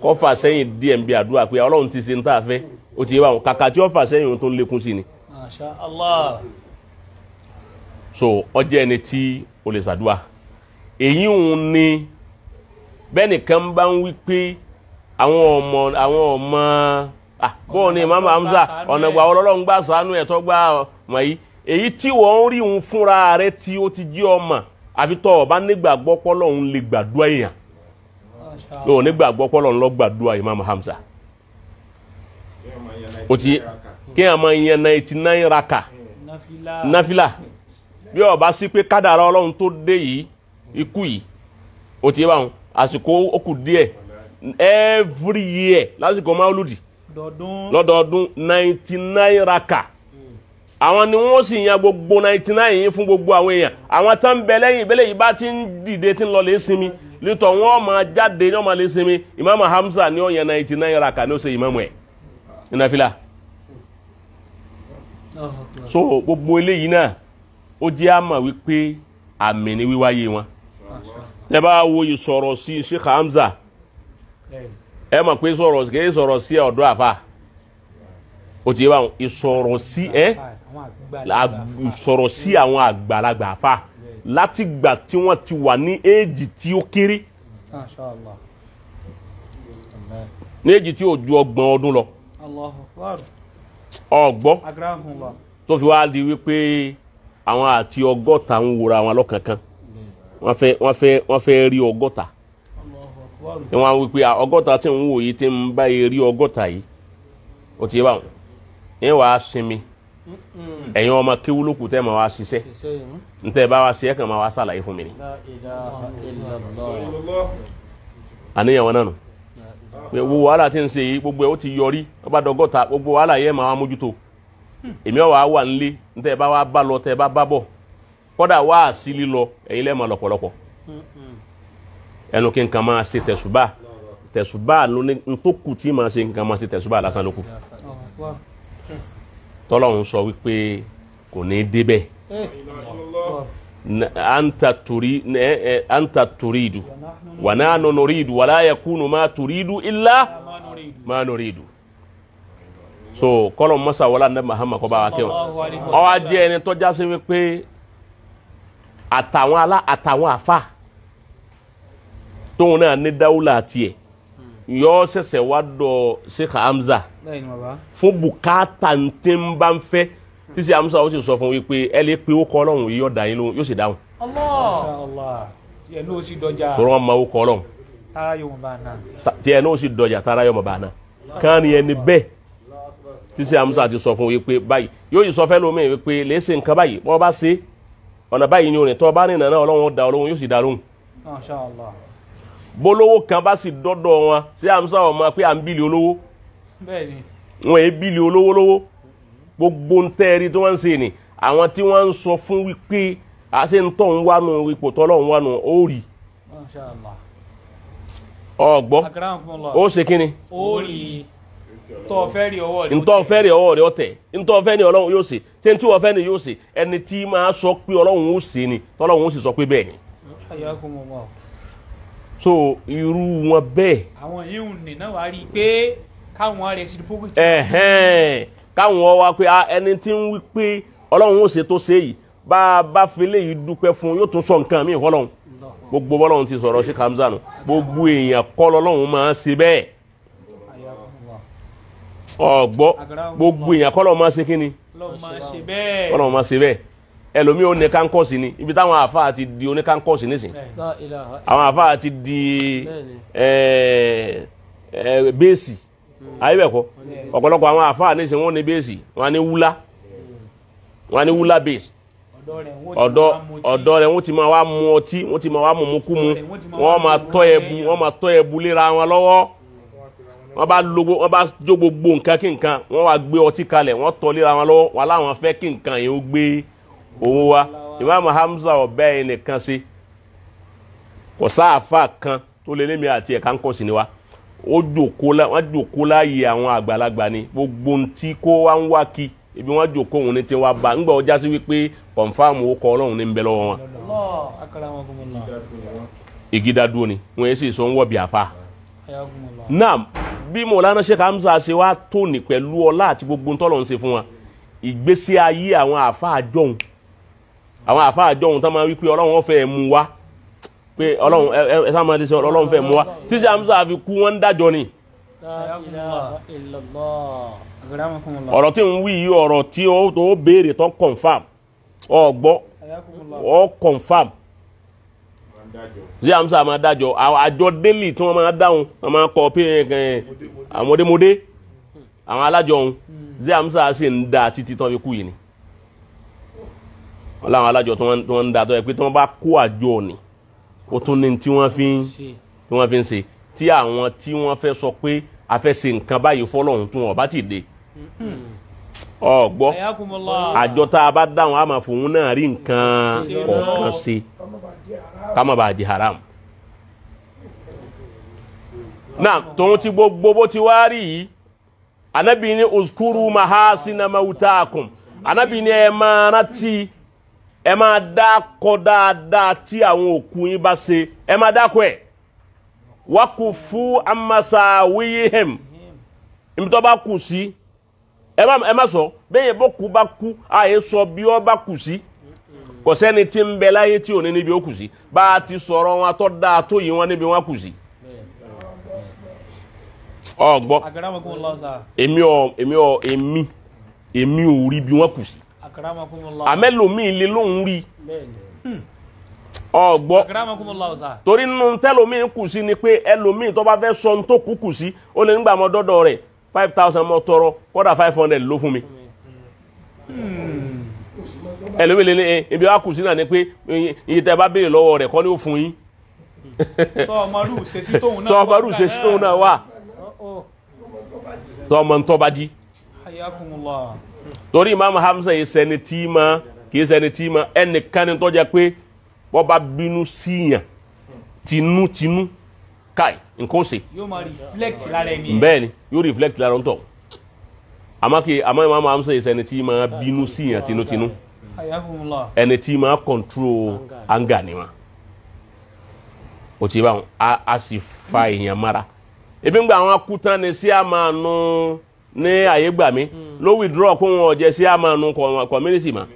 kó fà sẹ́yìn díẹ̀ ń bí àdúrà pé Ọlọ́run ti ṣe ń tà fẹ́, ó ti yé báwọn kàkà tí ó fà sẹ́yìn ohun tó ń lékún sí ni. Masha Allah. So ọjọ́ ẹni tí o lè ṣàdúrà èyí òun ni bẹ́ẹ̀ nìkan bá ń wí pé àwọn ọmọ bóun ni Imam Hamza ọ̀nà ìgbà Ọlọ́run gbà ṣàánú ẹ̀ tó gbà wọ̀nyí, èyí tí wọ́n ń rí òun fúnra rẹ̀ tí ó ti jí ọmọ àfi tọ́ ọba nígbàgbọ́ pọ́lọ́hún lè gbàdúrà èèyàn lóò nígbàgbọ́ pọ́lọ́hún lọ gbàdúrà Imam Hamza. O ti kí ẹ máa yan 99 raka náfìlà bí ọba sí pé kádàrá Ọlọ́run tó dé yìí ikú yìí o ti yé báwọn àsìkò ó kù díẹ̀ every year lásìkò máwùlùdì lọ́dọọdún 99 raka. Àwọn ni wọ́n sì yan gbogbo 99 yìí fún gbogbo àwọn èèyàn. Àwọn tó ń bẹ lẹ́yìn ìbẹ́lẹ̀ yìí bá ti ń dìde tí ń lọ lè sinmi lítọ̀ wọ́n máa jáde ní wọ́n máa lè sinmi. Imam Hamza ni ó yan 99 raka ní ó ṣe ìmáàmù ẹ̀ nínú fìlà. So gbogbo eléyìí náà ó jẹ́ àmà wípé àmì ni wíwáyé wọn. Ẹ bá wo ìsọ̀rọ̀ sí Sheikh Hamza ẹ mọ̀ pé sọ̀rọ̀ kì í sọ̀rọ̀ sí ọ̀dọ́ àfa o ti yé báwọn ìsọ̀rọ̀ sí ẹ ìsọ̀rọ̀ sí àwọn àgbàlagbà àfa látìgbà tí wọ́n ti wà ní éèjì tí ó kéré, ní éèjì tí ó ju 30 ọdún lọ, ọgbọ́ tó fi wá di wípé àwọn àti 60 ń wòra àwọn lọ́kànkan, wọ́n fẹ́ rí 60. Tí wọ́n á wí pé 60 tí ń wò yìí tí ń bá yẹ rí 60 yìí o ti yé báwọn ẹ wàá sinmi ẹ̀yin ọmọ kéwú lókù tẹ́ ma wá ṣiṣẹ́ ntẹ́ bá wá ṣe ẹ kàn máa wá ṣàlàyé fún mi ni. Àníyàn wọn náà nù gbogbo wàhálà tí ń ṣe yìí gbogbo ẹ ó ti yọrí ọba dọgọ́ta gbogbo wàhálà yẹn máa wá mójútó èmi ọ̀ wá wà nílé ntẹ́ bá wá bá lọ tẹ́ bá bá bọ̀ kọ́dà wá sí lílọ ẹ̀yin lẹ́ẹ̀ máa lọ́pọ̀lọpọ̀ ẹnu kí nǹkan máa ṣe tẹ̀sùbà tẹ̀sùbà ló ní ntòkù tí máa ṣe nǹkan máa ṣe tẹ̀sùbà lásán ló kù. Tọ́lọ́hún sọ wípé kò ní débẹ̀ anta turidu wa nahnu nuridu wala yakunu ma turidu illa ma nuridu. So kọ́lọ̀ mọ́sá wọlé àná Muhammad kọ́ bá wa kẹ́wọ̀n ọ wá jẹ́ ẹni tọ́já sí wípé àtàwọn àfa tóun náà ní dáwúlà tiẹ̀ yọ ṣẹ̀ṣẹ̀ wá dọ̀ Sheikh Hamza fún bùkátà tí ń bá ń fẹ́ tí Sheikh Hamza ó sì sọ fún wípé ẹ lè pe ó kọ́ Ọlọ́run yìí yọ̀ọ̀dà yín lóhùn yóò sì dáhùn. Tọ́rọ wọn máa ó kọ́ Ọlọ́run tí ẹ náà sì dọjà tara yóò mọ̀ bá náà kán ni ẹni bẹ́ẹ̀ tí Sheikh Hamza ti sọ fún wípé báyìí yóò sì sọ fẹ́ lómi wípé lè ṣe nǹkan báyìí wọ́n bá ṣe ọ̀nà báyìí ni orin tó bá rìn náà Ọlọ́run ó dá Ọlọ́run yóò sì dá lóhùn. Bólówó kan bá sì dọ́dọ̀ wọn ṣé Hamza ọmọ pé à ń bílì olówó wọn èé bílì olówó lówó gbogbo ń tẹ́ ẹ̀rí tí wọ́n ń ṣe ni àwọn tí wọ́n ń sọ fún wípé àṣẹ ń tọ̀ ń wánu ipò tọ́lọ̀ ń wánu ó rí ọgbọ́ ó ṣe kí ni ntọ́ fẹ́ rí ọwọ́ rẹ̀ ọ̀tẹ̀ ntọ́ fẹ́ ni Ọlọ́run yóò ṣe ṣé ntí wọ́n fẹ́ ni yóò ṣe ẹni tí máa sọ pé Ọlọ́run ó ṣe ni tọ́lọ́run ó sì sọ pé bẹ́ẹ̀ ni. So irú wọn bẹ́ẹ̀. Àwọn yìí ń nìna wá rí i pé káwọn reciprocity. Ẹ̀hẹ́n káwọn wá pé ẹni tí ń wí pé Ọlọ́run ó ṣe tó ṣe yìí bá a bá fi léyìí dúpẹ́ fún yóò tún sọ nǹkan míì fọlọ́run gbogbo bọ́lọ́run ti sọ̀rọ̀ Sheikh Hamza nù gbogbo èèyàn kọ́ lọ́lọ́run máa ń ṣe bẹ́ẹ̀ ọ̀gbọ́ gbogbo èèyàn kọ́ lọ́run máa ṣe kí ni Ọlọ́run máa ṣe bẹ́ẹ̀ ẹlòmíì ó ní kánkọ́ọ̀sì ni ibi táwọn àáfàá ti di oníkánkọ́ọ̀sì nísìn àwọn àáfàá ti di béèsì ayébẹ̀kọ́ ọ̀pọ̀lọpọ̀ àwọn àáfàá nísìn wọ́n ní béèsì wọ́n á ní wúlá wọ́n á ní wúlá béèsì Ọ̀dọ̀ rẹ̀ wọ́n ti máa wá mu ọtí, wọ́n ti máa wá mu mukú mu, wọ́n máa tọ́ ẹbu, wọ́n máa tọ́ ẹbu léra wọn lọ́wọ́. Wọ́n bá logbo, wọ́n bá jó gbogbo nǹkan kí nǹkan, wọ́n wá gbé ọtí kalẹ̀, wọ́n tọ́ léra wọn lọ́wọ́, wọn láwọn fẹ́ kí nǹkan yẹn ó gbé owó wa. Imam Hamza ọ̀bẹ ẹnìkan ṣe kò sáàfà kan tó lé lémi àti ẹ̀ka ń kọ̀ sí ni wa. Ó jòkó lá, wọ́n jòkó láàyè àwọn àgbàlagbà ni, gbogbo ohun tí kó wá ń wá kí ibi wọ́n jòkó òun ní tí wọ́n bá ńgbà ọjà sí wípé kọ̀nfàmù ó kọ Ọlọ́run ní ń bẹ lọ́wọ́ wọn. Ìgídádúró ni wọ́n yé sì sọ ń wọ̀ bí àfa. Naam, bí Mọ̀lánà Sheikh Hamza ṣe wá tóní pẹ̀lú ọlá àti gbogbo ń tọ́lọ̀ ń ṣe fún wa, ìgbésí ayé àwọn àfa àjọhùn, àwọn àfa àjọhùn tó máa wí pé Ọlọ́run fẹ́ mú wa, pé Ọlọ́run ẹ sá máa ti sọ Ọlọ́run fẹ́ mú wa, tí Sheikh Hamza fi kú wọ́n ń dájọ́ ni. Ọ̀rọ̀ tí ń wí yìí, ọ̀rọ̀ tí ó tó béèrè tó confam, ọ̀gbọ́ ọ confam. Sheikh Hamza máa dájọ́, àwọn àjọ délì tí wọ́n máa dáhùn, wọ́n máa kọ pé àmọ́démọdé àwọn alájọ òun, Sheikh Hamza sì ń da títí tán fi kú yìí ni. Wọ́n láwọn alájọ tí wọ́n ń da tó yẹ pé tí wọ́n bá kó àjọ òní, ó tún ní tí wọ́n fi ń ṣe, tí àwọn tí wọ́n fẹ́ sọ pé a fẹ́ ṣe nǹkan báyìí fọ́lọ́hun tí wọ́n bá ti dé. Ọ̀gbọ́ àjọ tá a bá dáhùn a máa fòun náà rí nǹkan kọ̀ọ̀kan ṣe ká má bàa di haram. Náà tòun ti gbogbo bó ti wá rí yìí, Ànábì ní uskuru mahasina mautakum, Ànábì ní ẹ máa rántí, ẹ máa dákọ dáadáa tí àwọn òkú yín bá ṣe, ẹ máa dákọ ẹ̀. Wakufu amasawihim, ibi tó bá kù sí ẹ má sọ bẹ́ẹ̀ bó kú bá kú, àyè sọ bí ó bá kù sí. Kò sẹ́ni tí ń bẹ láyé tí ò ní níbi ó kù sí. Bá a ti sọ̀rọ̀ wọn tó dáa tó yìí wọn níbi wọn kù sí. Ọ̀gbọ́ èmi ò rí bí wọn kù sí. Àmẹ́lòmíì lè lóun rí. Ọ̀gbọ́ torí nínú tẹ́lòmíì kù sí ni pé ẹlòmíì tó bá fẹ́ sọ ohun tó kù kù sí, ó lè nígbà mọ́ dọ́dọ̀ rẹ̀ 5,000 mọ́ tọrọ, kódà 500 ló fún mi. Ẹlòmíì lè ní ibi wa kù sí náà ni pé iye tẹ́ bá béèrè lọ́wọ́ rẹ̀ kọ́ ni ó fún yín. Sọ ọmọrú ṣe sí tóun náà wà. Sọ ọmọ ntọ́ bá jí. Torí Imam Hamza yìí sẹni tí ma kì í sẹni tí ma ẹnìkan ni tó jẹ́ pé wọ́n bá bínú síyàn tinútinú káì nǹkan ó ṣe. Yóò máa reflect lára ẹni. Bẹ́ẹ̀ ni yóò reflect lára ọ̀ntọ̀. Àmọ́ kì àmọ́ Imam Hamza yìí sẹni tí ma bínú síyàn tinútinú. Ẹni tí ma control anger ni ma. O ti bá wọn a sì fa èèyàn mara. Ebi ń gba àwọn akútán ni sí àmàánú ní àyè gbà mí ló withdraw kó wọn ọ̀jẹ̀ sí àmàánú community ma.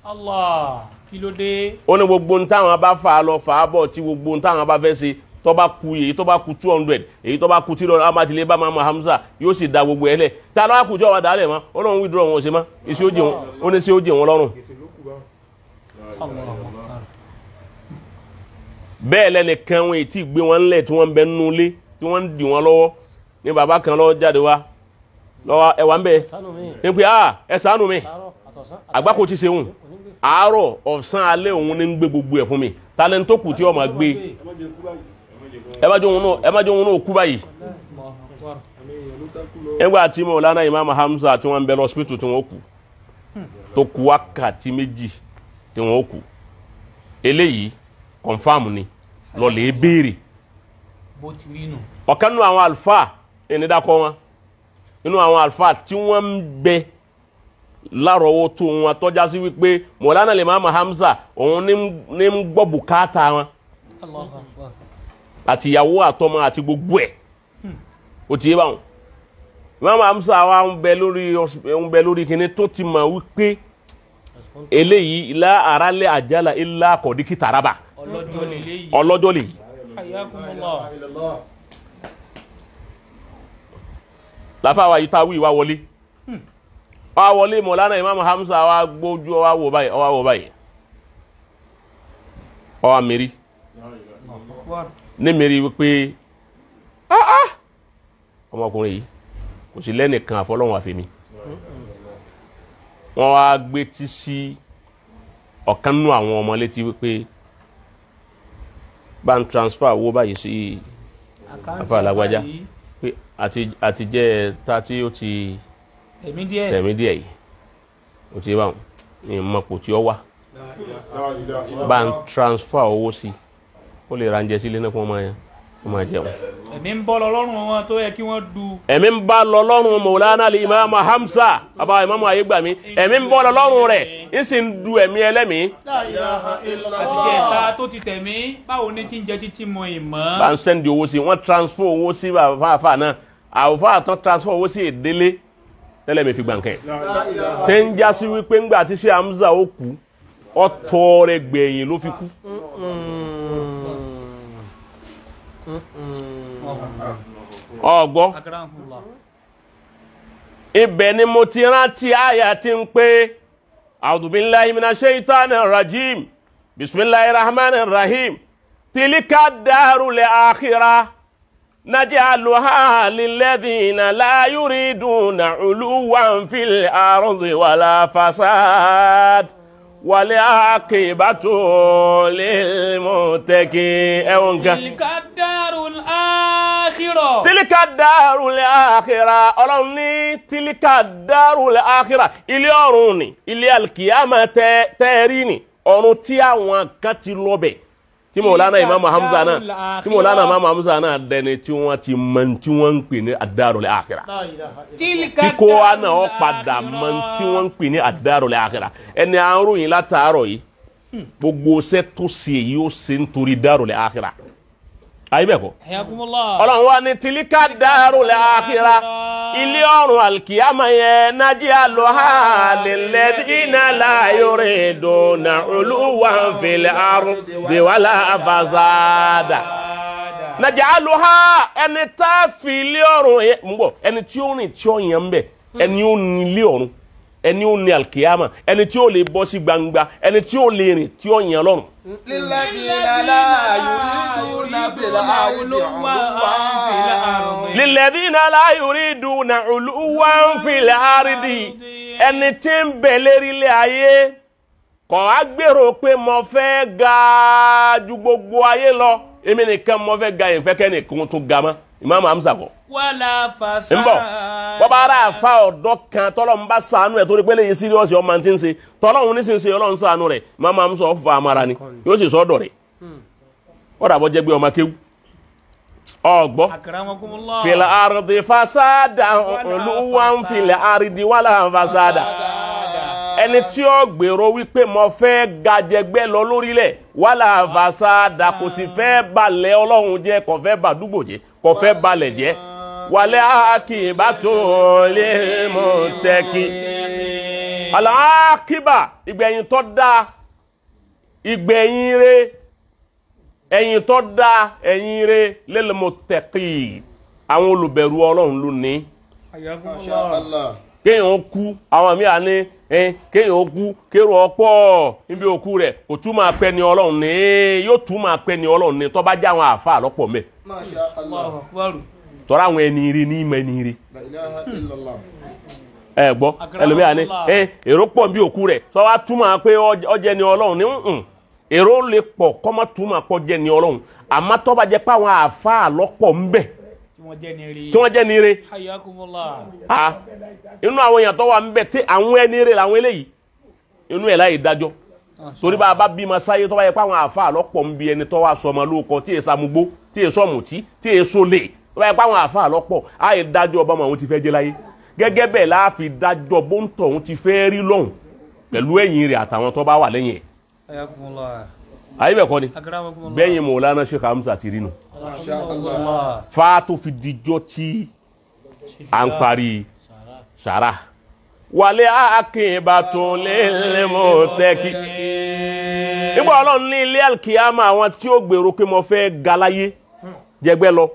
Allah kí ló dé. Ó ní gbogbo ní táwọn bá fà á lọ fà á bọ̀ tí gbogbo ní táwọn bá fẹ́ ṣe tó bá ku èyí tó bá ku 200 èyí tó bá ku 300 amátilé bá Imam Hamza yóò sì da gbogbo ẹ̀ lẹ̀ tá a lọ́wọ́ kù tí ọ̀wá dàálẹ̀ mọ́ ó lóun withdraw wọn ò ṣe mọ́ iṣẹ́ ó jẹ wọn ó ní ṣe ó jẹ wọn lọ́rùn. Bẹ́ẹ̀ lẹ́nìkan wọn ètí gbé wọn ńlẹ̀ tí wọ́n ń bẹ nínú ilé tí wọ́n ń dì wọ́n lọ́wọ́ ní bàbá kan lọ́wọ́ jáde wá lọ́wọ́ ẹ̀wà ń bẹ̀ ní pé ẹ ṣàánú mi àgbákò ti ṣe òun àárọ̀ ọ̀sán alẹ́ òun ní ń gbé gbogbo ẹ̀ fún mi talent tó kù tí ó máa gbé ẹ má jẹ́ òun náà kú báyìí. Nígbà tí Mọ̀lánà Imam Hamza tí wọ́n ń bẹ lọ́sípítù tí wọ́n kú tó kú wákàtí méjì tí wọ́n kú eléyìí kọ̀nfàmù ni lọ́lẹ̀ béèrè. Ọ̀kan nínú àwọn àlùfáà ẹni dákọ̀ wọn nínú àwọn àlùfáà tí wọ́n ń bẹ lárọ̀ọ́wọ́tó wọn tọ́já sí wípé Mọ̀lánà Imam Hamza òun ní ń gbọ́ bùkátà wọn àti ìyàwó àtọmọ àti gbogbo ẹ̀ ó ti yé báwọn. Imam Hamza wa ń bẹ lórí kíní tó ti mọ̀ wípé eléyìí ilá àrálẹ̀ àjálà ilá kọ̀díkì tàràbà ọlọ́jọ́ lè yìí. Láfáwà yìí táwí wá wọlé wá wọlé Mọ̀lánà Imam Hamza wá gbójú ọwá wò báyìí ọwá wò báyìí ọwá mẹ́rí ní mẹ́rí wípé ọmọkùnrin yìí kò sí lẹ́nìkan àfọlọ́hun àfẹ́mi. Wọ́n wá gbé tí sí ọ̀kan nú àwọn ọmọ létí wípé bá ń transfer owó báyìí sí afa alágbájá pé àti jẹ́ ta tí ó ti tẹ̀mí díẹ̀ yìí ó ti báwọn ní ìmọ̀pò tí ó wà bá ń transfer owó sí ó lè ra oúnjẹ sílé náà fún ọmọ yẹn ó máa jẹun. Ẹ̀mí ń bọ́ lọ lọ́rùn wọn tó yẹ kí wọ́n du. Ẹ̀mí ń bá lọ lọ́rùn Mọ̀lánà lè Imam Hamza bàbá Imam Ayégbàmí ẹ̀mí ń bọ́ lọ lọ́rùn rẹ̀ ń sì ń du ẹ̀mí ẹlẹ́mìí. Àti jẹta tó ti tẹ̀mí báwo ni tí ń jẹ títí mọ ìmọ̀. Bá ń sẹ́ndì owó sí wọ́n transfer owó sí bàbá náà àwòfáà tán transfer owó sí èdélé tẹ́lẹ̀ mi fi gbàǹkẹ́. Tẹ́ ń já sí wípé ńgbà tí ṣé Hamza ó kú ọ̀tọ̀ rẹ̀ gbẹ̀yìn ló fi kú. Ọgbọ́ ibẹ̀ ni mo ti rántí àyà tí ń pé a'udhu billahi minash shaitanir rajim bismillahir rahmanir rahim tilka darul akhirah naj'aluha lilladhina la yuriduna 'uluwan fil ardi wala fasad wal 'aqibatu lil muttaqin. Ẹ̀wọ̀n kan. Tilka darul akhirah. Tilka darul akhirah. Ọlọ́run ní tilka darul akhirah. Ilé ọ̀run ni, ilé alkiyama tẹ́ẹ̀rí ni, ọ̀run tí àwọn kan ti lọ bẹ̀. Tí Mọ̀lánà Imam Hamza náà, tí Mọ̀lánà Imam Hamza náà dẹni tí wọ́n ti mọ̀ tí wọ́n ń pè ní ad-darul akhirah. Tí kò wá náà ó padà mọ̀ tí wọ́n ń pè ní ad-darul akhirah. Ẹni à ń ròyìn látàárọ̀ yìí, gbogbo ṣẹ́ tó ṣe èyí ó ṣe nítorí darul akhirah. Ayé bẹ́ẹ̀ kọ́. Ọlọ́run wa ní tilika darul akhirah. Ilé ọ̀run alkiyama yẹn naj'aluha lilladhina la yuriduna 'uluwan fil ardi wala fasada. Naj'aluha ẹni tá a fi ilé ọ̀run yẹn ń bọ̀ ẹni tí ó rìn tí ó yẹn ń bẹ̀ ẹni ó ní ilé ọ̀run ẹni ó ní alkiyama ẹni tí ó lè bọ́ sí gbangba ẹni tí ó lè rìn tí ó yẹn lọ́run. Lilladhina la yuriduna fil ardi 'uluwan. Lilladhina la yuriduna 'uluwan fil ardi. Ẹni tí ń bẹ lérí ilé ayé kò á gbèrò pé mo fẹ́ ga ju gbogbo ayé lọ èmi nìkan mo fẹ́ ga ìfẹ́ kẹ́nìkan tó ga mọ́ Imam Hamza kọ́. Wala fasad. Ń bọ̀ bọ́bá ara àfa ọ̀dọ́ kan tọ́lọ́ ń bá sànú ẹ̀ torí pé lèyìn síríọ́sì ọmọ tí ń ṣe tọ́lọ́hún ní sì ń ṣe ọlọ́run sànú rẹ̀ Imam Hamza ọ̀fọ̀ amara ni yóò sì sọ́dọ̀ rẹ̀ ọ̀dà bọ́ jẹ́ gbé ọmọ kéwú ọ̀gbọ́ fil ardi fasada olúwa ń fil ardi wala fasada ẹni tí ó gbèrò wípé mo fẹ́ gajẹgbẹ́ lọ lórílẹ̀ wala fasada kò sì fẹ́ balẹ̀ ọlọ́run jẹ́ kò fẹ́ bàdúgbò jẹ́ kò fẹ́ balẹ̀ jẹ́ wàlẹ́ àkìbátò lil muttaqin. Àlàákìbà ìgbẹ̀yìn tó dáa ìgbẹ̀yìn re ẹ̀yìn tó dáa ẹ̀yìn re lil muttaqin àwọn olùbẹ̀rù ọlọ́run ló ní. Kéèyàn kú àwọn míì ní kéèyàn kú kéèrò ọ̀pọ̀ níbi òkú rẹ̀ kò tún máa pẹ́ ni ọlọ́run ní yóò tún máa pẹ́ ni ọlọ́run ní tó bá jẹ́ àwọn àáfàá lọ́pọ̀ mẹ́. Tọ́ra àwọn ẹni ire ní ìmọ̀ ẹni ire. Ẹ gbọ́ ẹlòmíà ní èrò pọ̀ bí òkú rẹ̀ tó wá túmọ̀ pé ọjẹ́ ni ọlọ́run ní èrò lè pọ̀ kọ́mọ́ túmọ̀ pọ̀ jẹ́ ni ọlọ́run àmọ́ tó bá jẹ́ pé àwọn àáfàá lọ́pọ̀ ń bẹ tí wọ́n jẹ́ ni ire. Inú àwọn èèyàn tó wà ń bẹ tí àwọn ẹni ire làwọn eléyìí inú ẹ̀ láyé dájọ́ torí bá a bá bímọ sáyé tó bá yẹ pé àwọn àáfàá lọ́pọ̀ ń bi ẹni tó wá sọmọ lóko tí èso amugbó tí èso ọ̀mùtí tí èso lè tó bá yẹ pé àwọn àáfàá lọ́pọ̀ àyè dájọ́ ọba àwọn ti fẹ́ jẹ́ láyé gẹ́gẹ́ bẹ́ẹ̀ láàfi dájọ́ bóńtọ̀ òun ti fẹ́ rí lọ́hùn pẹ̀lú ẹ̀yìn rẹ̀ àtàwọn tó bá wà lẹ́yìn ẹ̀. Ayé bẹ́ẹ̀ kọ́ ni gbẹ̀yìn Mọ̀lánà Sheikh Hamza ti rí nu fa tó fi dijọ́ tí à ń parí sàrà wàlẹ́ àkìbàtún lil muttaqin. Nígbà ọlọ́run ní ilé alkiyama àwọn tí ó gbèrò pé mo fẹ́ ga láyé jẹgbẹ́ lọ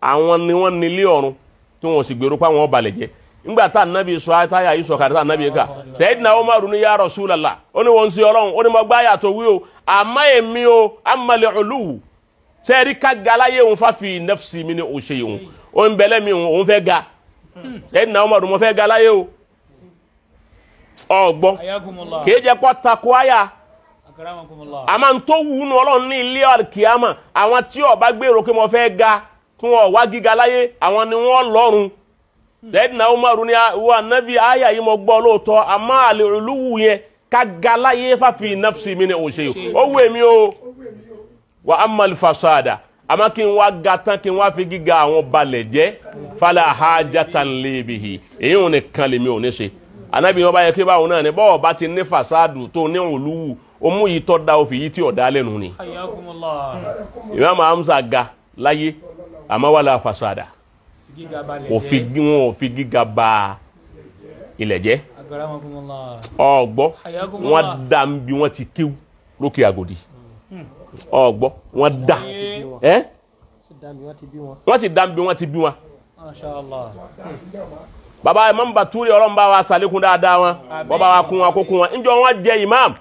àwọn ni wọ́n nílé ọ̀run tí wọ́n sì gbèrò pé àwọn balẹ̀ jẹ́ nígbà tá ànábì sọ àtàyà yìí sọ kàdé tá ànábì kà Sayyidina Umaru ní ya Rasulallah ó ní wọ́n ń ṣe ọlọ́run ó ní mo gbá yàtọ̀ wí o àmọ́ èmi o amọ̀lẹ̀ olúwu sẹ́ẹ̀rí ká ga láyé òun fáfi nafsi mi ní òṣè òun ó ń bẹ̀lẹ́ mi òun fẹ́ ga Sayyidina Umaru mo fẹ́ ga láyé o ọgbọ́n kìí jẹ́ kó takò àyà Àmọ́ n tó wù ú Ọlọ́run ní ilé àlùkìyámà àwọn tí ó bá gbèrò pé mo fẹ́ ga tí wọ́n wá gíga láyé àwọn ni wọ́n lọ́run. Sayyidina Umaru ní wa nábì àyà yìí mo gbọ́ lóòótọ́ àmọ́ àlè olúwu yẹn ká ga láyé fàfi nafsi mi ni ò ṣe ó wù èmi o. Wa amal fasada àmọ́ kí n wá ga tán kí n wá fi gíga àwọn balẹ̀ jẹ́ fala hajatan li bihi èyí ò ní kan lèmi ò ní ṣe. Ànábì wọn bá yẹ kí báwọn náà ní bọ́ọ̀ bá ti ní fasadu tó ní olúwu ó mú yìí tọ́ da òfin yìí tí ọ̀dá lẹ́nu ni. Imam Hamza ga láyé àmọ́ wala fasada kò fi wọn ò fi gíga ba ilẹ̀ jẹ́. Ọ̀gbọ́ wọn dá ń bí wọ́n ti kíw lókè Àgòdì. Ọ̀gbọ́ wọn dá ẹ́ wọ́n ti dá ń bí wọ́n ti bí wọn. Bàbá Imam Baturi Ọlọ́run bá wa sàlékún dáadáa wọn bọ́ bá wa kún wọn kó kún wọn níjọ́ wọn jẹ imam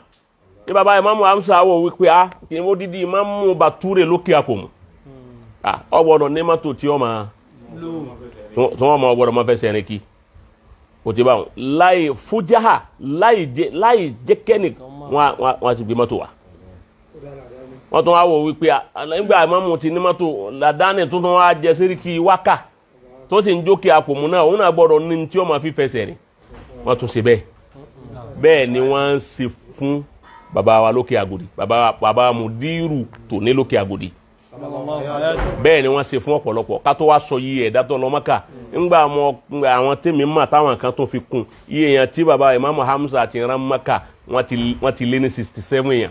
ní bàbá Imam Hamza wò wípé a kì í mú dídí Imam Baturi lókè Àpòmù ọ gbọ́dọ̀ ní mọ́tò tí ó máa tí wọ́n mọ ọgbọ́dọ̀ máa fẹsẹ̀ rìn kí o ti bá wọn láì fújáhà láì jẹ́ kẹ́nì wọ́n ti gbé mọ́tò wá. Wọ́n tún wá wò wípé nígbà Ìmáàmù ti ní mọ́tò làdáni tuntun wá jẹ sẹ́ríkì wákà tó sì ń jókè Àpòmù náà òun náà gbọ́dọ̀ ní tí ó máa fi fẹsẹ̀ rìn. Wọ́n tún ṣe bẹ́ẹ̀ bẹ́ẹ̀ ni wọ́n ń ṣe fún bàbá wa lókè Àgòdì bàbá Mùdírù tó ní lókè Àgòdì. Bẹ́ẹ̀ ni wọ́n ṣe fún ọ̀pọ̀lọpọ̀ ká tó wá sọ iye ẹ̀dá tó lọ Mọ́kà ńgbà àwọn tèmi mọ̀ táwọn kan tó fi kún iye èèyàn tí bàbá Imam Hamza ti rán Mọ́kà wọ́n ti lé ní 67 èèyàn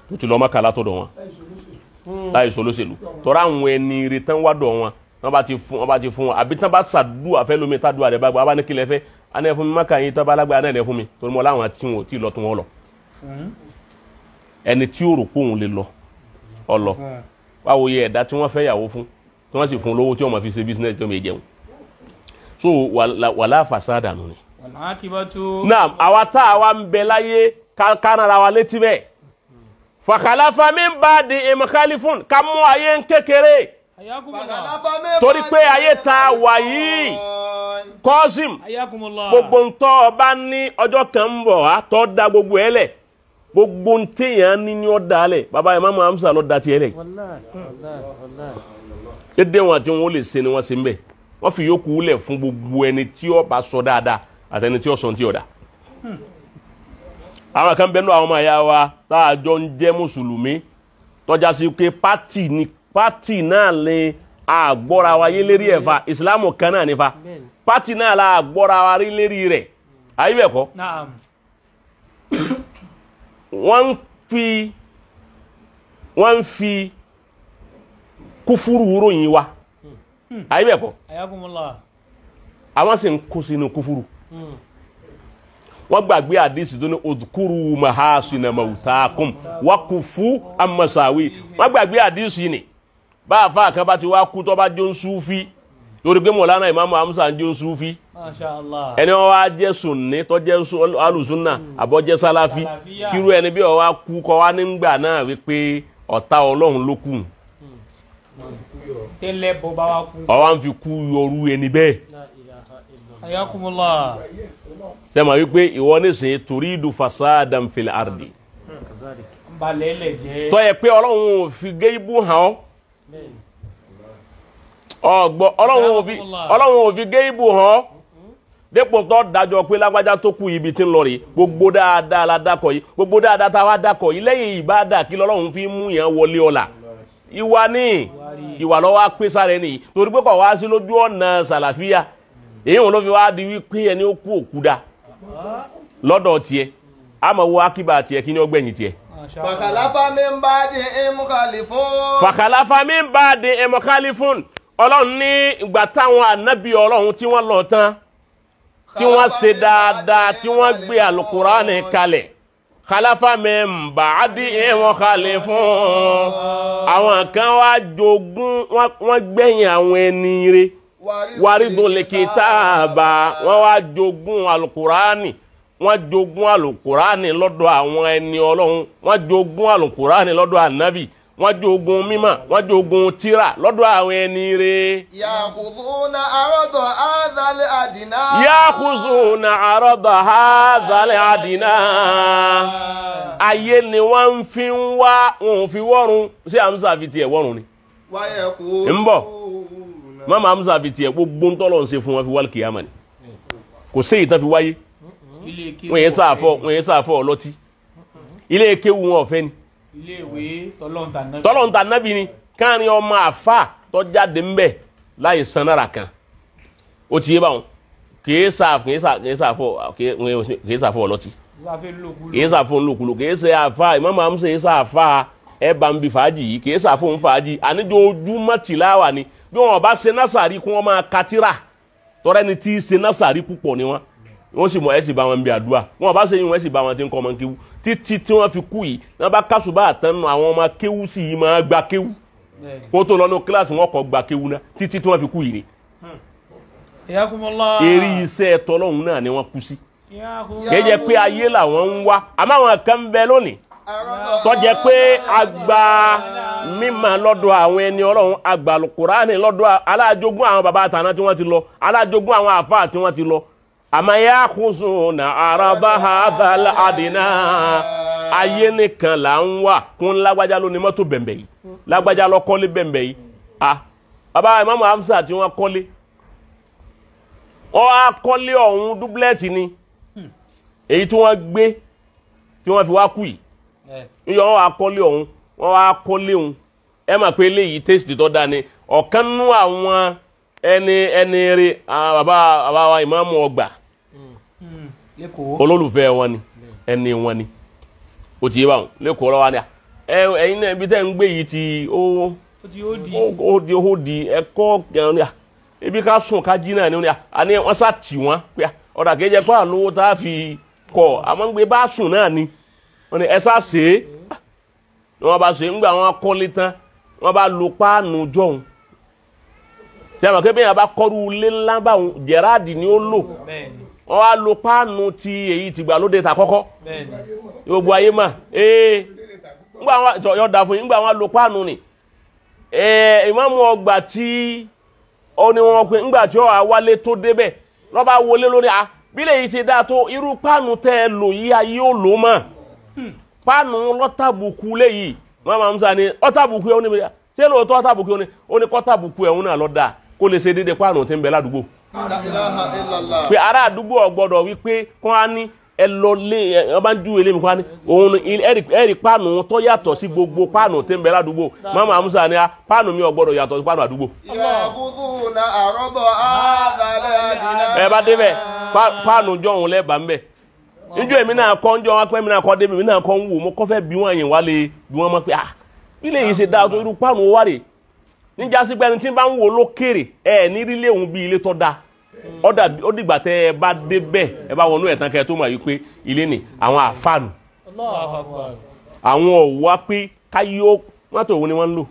tó ti lọ Mọ́kà látọ̀dọ̀ wọn láì sọ lóṣèlú tọ́ra àwọn ẹni ire tán wá dọ̀ wọn wọ́n bá ti fún wọn àbí tán bá ṣàdúrà fẹ́ lómi tàdúrà rẹ̀ bá gbà wọ́n bá ní kílẹ̀ fẹ́ aná ẹ fún mi Mọ́kà yín tán bá lágbára náà ẹ fún mi torí mọ́ láwọn tí wọn ò tí ì lọ tó wọn lọ ẹni tí ó rò pé òun lè lọ ọlọ báwo yẹ ẹ̀dá tí wọ́n fẹ́ yàwó fún tí wọ́n sì fún lówó tí wọ́n máa fi ṣe business tí wọ́n máa jẹun so wàlá fasada nù ni. Naam àwa tá a wa ń bẹ láyé kánara wa létí bẹ́ẹ̀ fàkàlàfà min ba'di khalifun ká mú ayé ń kékeré torí pé ayé tá a wà yìí Kọ́sìm gbogbo ntọ́ ọba ní ọjọ́ kan ń bọ̀ wá tọ́ da gbogbo ẹ̀ lẹ̀ gbogbo ntẹ̀yàn ní ní ọ̀dà alẹ̀ baba Imam Hamza ló da tiẹ̀ lẹ̀ dédé wọn àti wọn lè ṣe ni wọ́n ṣe ń bẹ̀ wọ́n fi yòókù lẹ̀ fún gbogbo ẹni tí ó bá sọ dáadáa àti ẹni tí ó sọ tí ó dá. Àwọn kan bẹ́ẹ̀ ní àwọn ọmọ ẹ̀yà wa tá a jọ ń jẹ́ mùsùlùmí tọ́já sí pé pátì náà lè àgbọ́ra wa yé lérí ẹ̀ fa ìsìlámù kan náà nífa pátì náà la àgbọ́ra wa rí lérí rẹ̀ ayé bẹ̀ kọ́. Wọ́n ń fi kúfúrú ròyìn wa ayé bẹ̀ kọ́ àwọn sì ń kó sínú kúfúrú. Wọ́n gbàgbé àdìsí tó ní odukuru mahasina mautakum wakufu amasawi. Wọ́n gbàgbé àdìsí ni bá a fa kan bá ti wá kú tó bá jó ń súfí lórí pé Mọ̀lánà Imam Hamza ń jó ń súfí ẹni wọ́n wá jẹ́ sùnní tó jẹ́ alùsùnà àbọ̀jẹ́ sálàfí kírú ẹni bí wọ́n wá kú kọ́ wá nígbà náà wípé ọ̀tá Ọlọ́run ló kù tẹ́lẹ̀ bó bá wá kú ọwọ́ ń fi kú yọrú ẹni bẹ́ẹ̀. Ayakumullah. Sẹ́mi wípé ìwọ nísìnyí turidu fasadan fil ardi. Balẹ̀ lẹ̀ jẹ́. Tó yẹ pé Ọlọ́run ò fi géíbù hàn ọ́. Ọ̀gbọ́ Ọlọ́run ò fi géíbù hàn ọ́. Dépò tó dájọ́ pé lágbájá tó kú ibi tí ń lọ rèé gbogbo dáadáa la dákọ̀ yìí gbogbo dáadáa tá a wá dákọ̀ yìí lẹ́yìn ìbáàdà kí lọ́lọ́run fi mú yẹn wọlé ọ̀la. Ìwà ní ìwà lọ́wọ́ á pé sára ẹni yìí torí pé kò wá sí lójú ọ̀nà sàlàfíà èyí wọn ló fi wá di wípé ẹni ó kú òkú da lọ́dọ̀ tiẹ̀ àmọ́ wo akíba tiẹ̀ kí ni ó gbẹ̀yìn tiẹ̀. Fàkàlàfà min ba'dihim khalifun. Fàkàlàfà min ba'dihim khalifun. Ọlọ́run ní ìgbà táwọn ànábì Ọlọ́run tí wọ́n lọ tán tí wọ́n ṣe dáadáa tí wọ́n gbé àlùkùránì kalẹ̀ khalafa min ba'dihim khalifun. Àwọn kan wá jogún wọ́n gbẹ̀yìn àwọn ẹni rere waridun likitaba wọ́n wá jogún alukurani wọ́n jogún alukurani lọ́dọ̀ àwọn ẹni Ọlọ́run wọ́n jogún alukurani lọ́dọ̀ anabi Wọ́n jogun mímọ̀, wọ́n jogun tírà lọ́dọ̀ àwọn ẹni rẹ̀. Yàkùzúnà àrọ́dọ̀ àdàlẹ̀ àdínà. Yàkùzúnà àrọ́dọ̀ àdàlẹ̀ àdínà. Ayé ni wọ́n fi ń wá, wọn ò fi wọ́run. Ṣé Hamza fi tiẹ̀ wọ́run ni? Ń bọ̀. Mama Hamza fi tiẹ̀ gbogbo ń tọ́lọ̀ ń ṣe fún wọn fi wálé kìyàmà ni. Kò sí ìtàn fi wáyé. Wọ́n yẹn sáfọ́ ọlọ́tí. Ilé kéwú wọn ọ̀fẹ́ ni. Iléèwé tọ́lọ́ǹtà nábì ni. Káàrin ọmọ àfà tó jáde ńbẹ láì san náírà kan. Ó ti yé báwọn. Kìí sàfọ́ ọlọ́tí. Kìí sàfọ́ ńlòkulò. Kìí ṣe àfà Imam Hamza kìí sàfà ẹ bá ń bi fàájì yìí. Kìí sàfọ́ ń fàájì. Àníjọ ojúmọ́ tìláwà ni. Bí wọn bá ṣe násàrí kí wọ́n máa katira. Tọ́rẹ́ ni tí ṣe násàrí púpọ̀ ni wọ́n. Wọ́n sì mọ̀ ẹ́ sì bá wọn bí àdúrà. Wọ́n bá ṣe yín wọ́n sì bá wọn ti ń kọ́ ọmọ kéwú títí tí wọ́n fi kú yìí. Wọ́n bá kásùbà àtẹnu àwọn ọmọ kéwú sì yìí máa gba kéwú. Kó tó lọ́nu kíláàsì wọn kọ́ gba kéwú náà títí tí wọ́n fi kú yìí ni. Eré iṣẹ́ tọ́lọ́hún náà ni wọ́n kú sí. Kì í jẹ́ pé ayé làwọn ń wá. Àmọ́ àwọn kan ń bẹ lónìí tó jẹ́ pé àgbà mímọ̀ lọ́dọ̀ àwọn ẹni Ọlọ́run, àgbà Kùránì lọ́dọ̀ alájogún àwọn bàbá àtàná tí wọ́n ti lọ, alájogún àwọn àfáà tí wọ́n ti lọ. Àmọ́ yàkùzúnà àràbà àdàlà àdínà. Ayé nìkan là ń wà. Kún lágbájá ló ní mọ́tò bẹ̀m̀bẹ̀ yìí, lágbájá ló kọ́lé bẹ̀m̀bẹ̀ yìí. Bàbá Imam Hamza tí wọ́n kọ́lé, wọ́n á kọ́lé ọ̀hún dúbúlẹ̀tì ni, èyí tí wọ́n gbé tí wọ́n fi wá kú yìí. Níjọ́ wọ́n á kọ́lé ọ̀hún, wọ́n á kọ́lé ọ̀hún. Ẹ mà pé eléyìí tẹ́sítì tó dáa ni. Ọ̀kan nú àwọn ẹni rí bàbá wa Ìmáàmù Ọgbà, olólùfẹ́ wọn ni, ẹni wọn ni. Ó ti yé báwọn lẹ́kọ̀ọ́ lọ́wọ́ ni. Ẹ̀yin náà ibi tẹ́ ń gbé yìí ti ó di ẹ̀kọ́ kẹrin ni. Ibi ká sùn ká jí náà ni. Àní wọ́n sá tì wọ́n pé ọ̀dà kejì ẹ̀kọ́ àlówó tá a fi kọ̀, àmọ́ ń gbé bá sùn náà ni. Wọ́n ní ẹ sá ṣe é. Ni wọ́n bá ṣe é, ńgbà wọn kọ́lé tán, wọ́n bá lo páànù jọ̀hún. Tí a mọ̀ pé bẹ́ẹ̀ bá kọ́rú ilé ńlá báwọn, Jẹ̀ráàdì ni ó lò. Wọ́n wá lo páànù ti èyí tìgbàlódé ta kọ́kọ́. Gbogbo ayé mà ńgbà wọn yọ da fún yín, ńgbà wọn lo páànù ni. Ìmáàmù Ọgbà tí ó ní wọn pé ńgbà tí ó wà wálé tó débẹ̀ lọ́ba wọlé lórí a bílẹ̀ yìí ti dáa tó irú páànù tẹ́ ẹ lò yí ayé ó lò mọ́. Páànù lọ́tàbùkù léyìí. Mama Hamza ni ọ̀tàbùkù ẹ̀ ó ní ṣé lóòótọ́ ọ̀tàbùkù ẹ̀ ó ní kọ́tàbùkù ẹ̀ ń náà lọ́ dáa kó lè ṣe déédéé páànù tí ń bẹ ládùúgbò. Pé ará àdúgbò ọ̀gbọ́dọ̀ wípé kán á ní ẹ lọ lé ẹ bá ń ju ilé mi kán á ní òun ẹ̀rì páànù tó yàtọ̀ sí gbogbo páànù tí ń bẹ ládùúgbò. Mama Hamza ni páànù mi ọ̀gbọ́dọ̀ yàtọ̀ sí páànù àdúgbò. Ẹ bá débẹ̀ páànù jọ̀hún lẹ́bàá ń bẹ̀. Njọ́ èmi náà kọ́ njọ́ wọn pé èmi náà kọ́ débi èmi náà kọ́ ń wò mo kọ́ fẹ́ bí wọ́n yẹn wá lé bí wọ́n mọ̀ pé ah bí lè yìí ṣe dáa tó irú páànù wá rè. Níjà sí pé ẹni tí ń bá ń wò lókèrè ẹ ní rí léwu bí ilé tó dáa. Ó dìgbà tẹ ẹ bá débẹ̀ ẹ bá wọnú ẹ̀tàn kẹ tó mọ̀ wípé ilé ni àwọn àfàànù. Àwọn ọ̀wá pé káyé ó mọ́tò wo ni wọ́n ń lò.